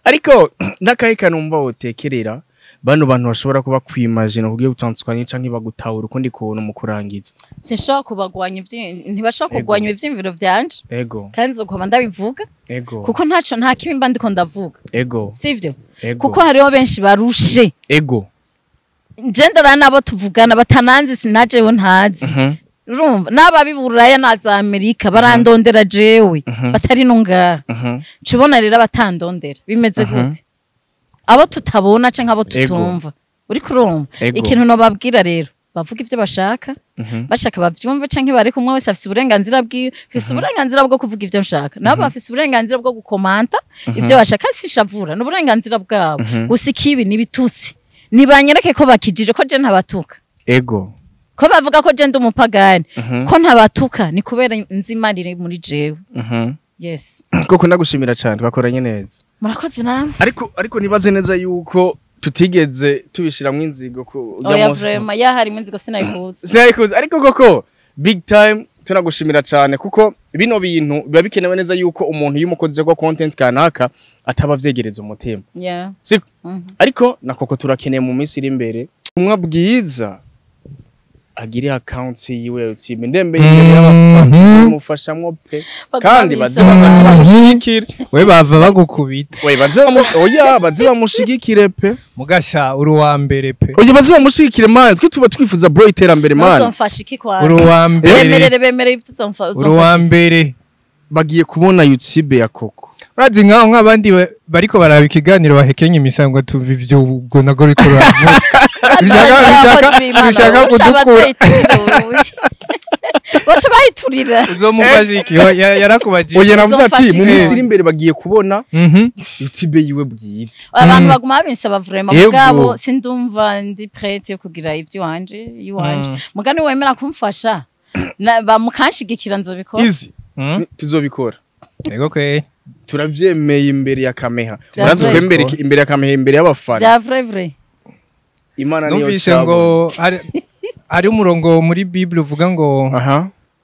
Ariko ndakaye kanumva wotekerera bano bantu bashobora kuba kwimagine kugiye gutandukanye canke bagutahura ukundi kuntu mu kurangiza. Sinshobora kubagwanya ntibashobora kugwanya ivyimviro vyanje. Ego. Kandi nzokwama ndabivuga. Ego. Kuko ntaco nta kibi mba ndiko ndavuga. Ego. Sivyo? Ego. Kuko hariho benshi barushe. Ego. Njendera nabo tuvugana batananzi sinajewe ntazi. Urumva n'ababiburaya na za Amerika barandondera jewe batari nunga. Cubona rero abatandondera bimeze gute? Abo tutabona canke abo tutumva. Uri kurumva? Ikintu no babwira rero, bavuga ivyo bashaka, bashaka bavyumve canke bari kumwe, wese afise uburenganzira bwiwe, afise uburenganzira bwo kuvuga ivyo nshaka. Nabo bafise uburenganzira bwo gukomanta ivyo bashaka, sishavura, n'uburenganzira bwabo. Gusa ikibi nibitutsi. Nibanyereke ko bakijije ko je ntabatuka. Ego. Ko bavuga ko je ndi umupagani, ko ntabatuka ni kubera nzi Imana iri muri jewe. Yes. Koko ndagushimira cyane, twakoranye neza. Murakoze namwe. Ariko nibaze neza yuko tutigeze tubishiramwe inzigo ko ujya munsi. Oya vraiment, ya harimo inzigo sinayikuze. Sinayikuze ariko koko big time tunagushimira cyane, kuko bino bintu biba bikenewe neza yuko umuntu y'umukozi wa content kanaka ataba vyegereza umutima. Yeah. Siko. Ariko na koko turakeneye mu minsi iri imbere umwa bwiza agire account yiwe YouTube ndembe imbere y'abafana mufashamwo pe, kandi bazibamushigikire. We bava bagukubita. We oya bazibamushigikire pe. Mugasha uri wa mbere pe. Oya bazibamushigikire man, twe tuba twifuza bro iterambere man. Uzomfasha iki kwa? Uri wa mbere. Bemerere ibyo uzomfasha. Uri wa mbere. Bagiye kubona YouTube ya Koko. Urazi nkaho nk'abandi bariko baraba ikiganiro bahekenye imisango tuva ivyo ubwo nago riko ruravuga. Bishaka kudukura. Baca bayiturira. Uzomufasha iki? Yarakubajije. Oya navuze ati mu minsi iri imbere bagiye kubona YouTube yiwe bwite. Abantu baguma babinsaba vraiment, mugabo sindumva ndi prête yo kugira ivyo wanje yiwanje. Mugani wemera kumfasha bamukanshigikira nzobikora. Easy. Tuzobikora. Yego kwe. Turavyemeye imbere ya kameha. Urazi ko imbere ya kameha, imbere y'abafana. Vya vrai vrai. Imana niyo numvise ngo hari umurongo muri Bible uvuga ngo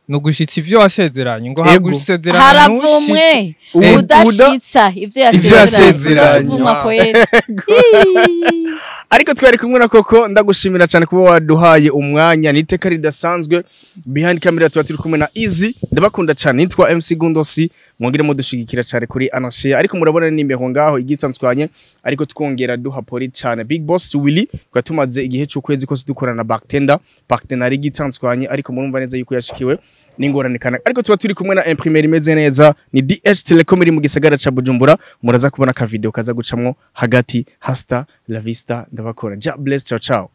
nugushitsa ivyo wasezeranye, ngo hagusezerana haravumwe udashitsa ivyo yasezeranye. Ariko twari kumwe na Koko, ndagushimira cyane kuba waduhaye umwanya, niteka ridasanzwe. Behind camera tuba turi kumwe na Easy, ndabakunda cyane. Nitwa MC Gundosi, Mwongere mudushigikira cyane kuri anashare, ariko murabona n'imbeho ngaho igitsanzwanye, ariko twongera duha poli cyane Big Boss Willy kwa tumaze igihe cy'ukwezi kose dukorana na Bartender Bartender igitsanzwanye, ariko murumva neza yuko yashikiwe n'ingorane kana, ariko tuba turi kumwe na imprimerie imeze neza, ni DH Telecom iri mu gisagara ca Bujumbura. Muraza kubona ka video kaza gucamwo hagati. Hasta la vista, ndabakora. Ja bless, ciao ciao.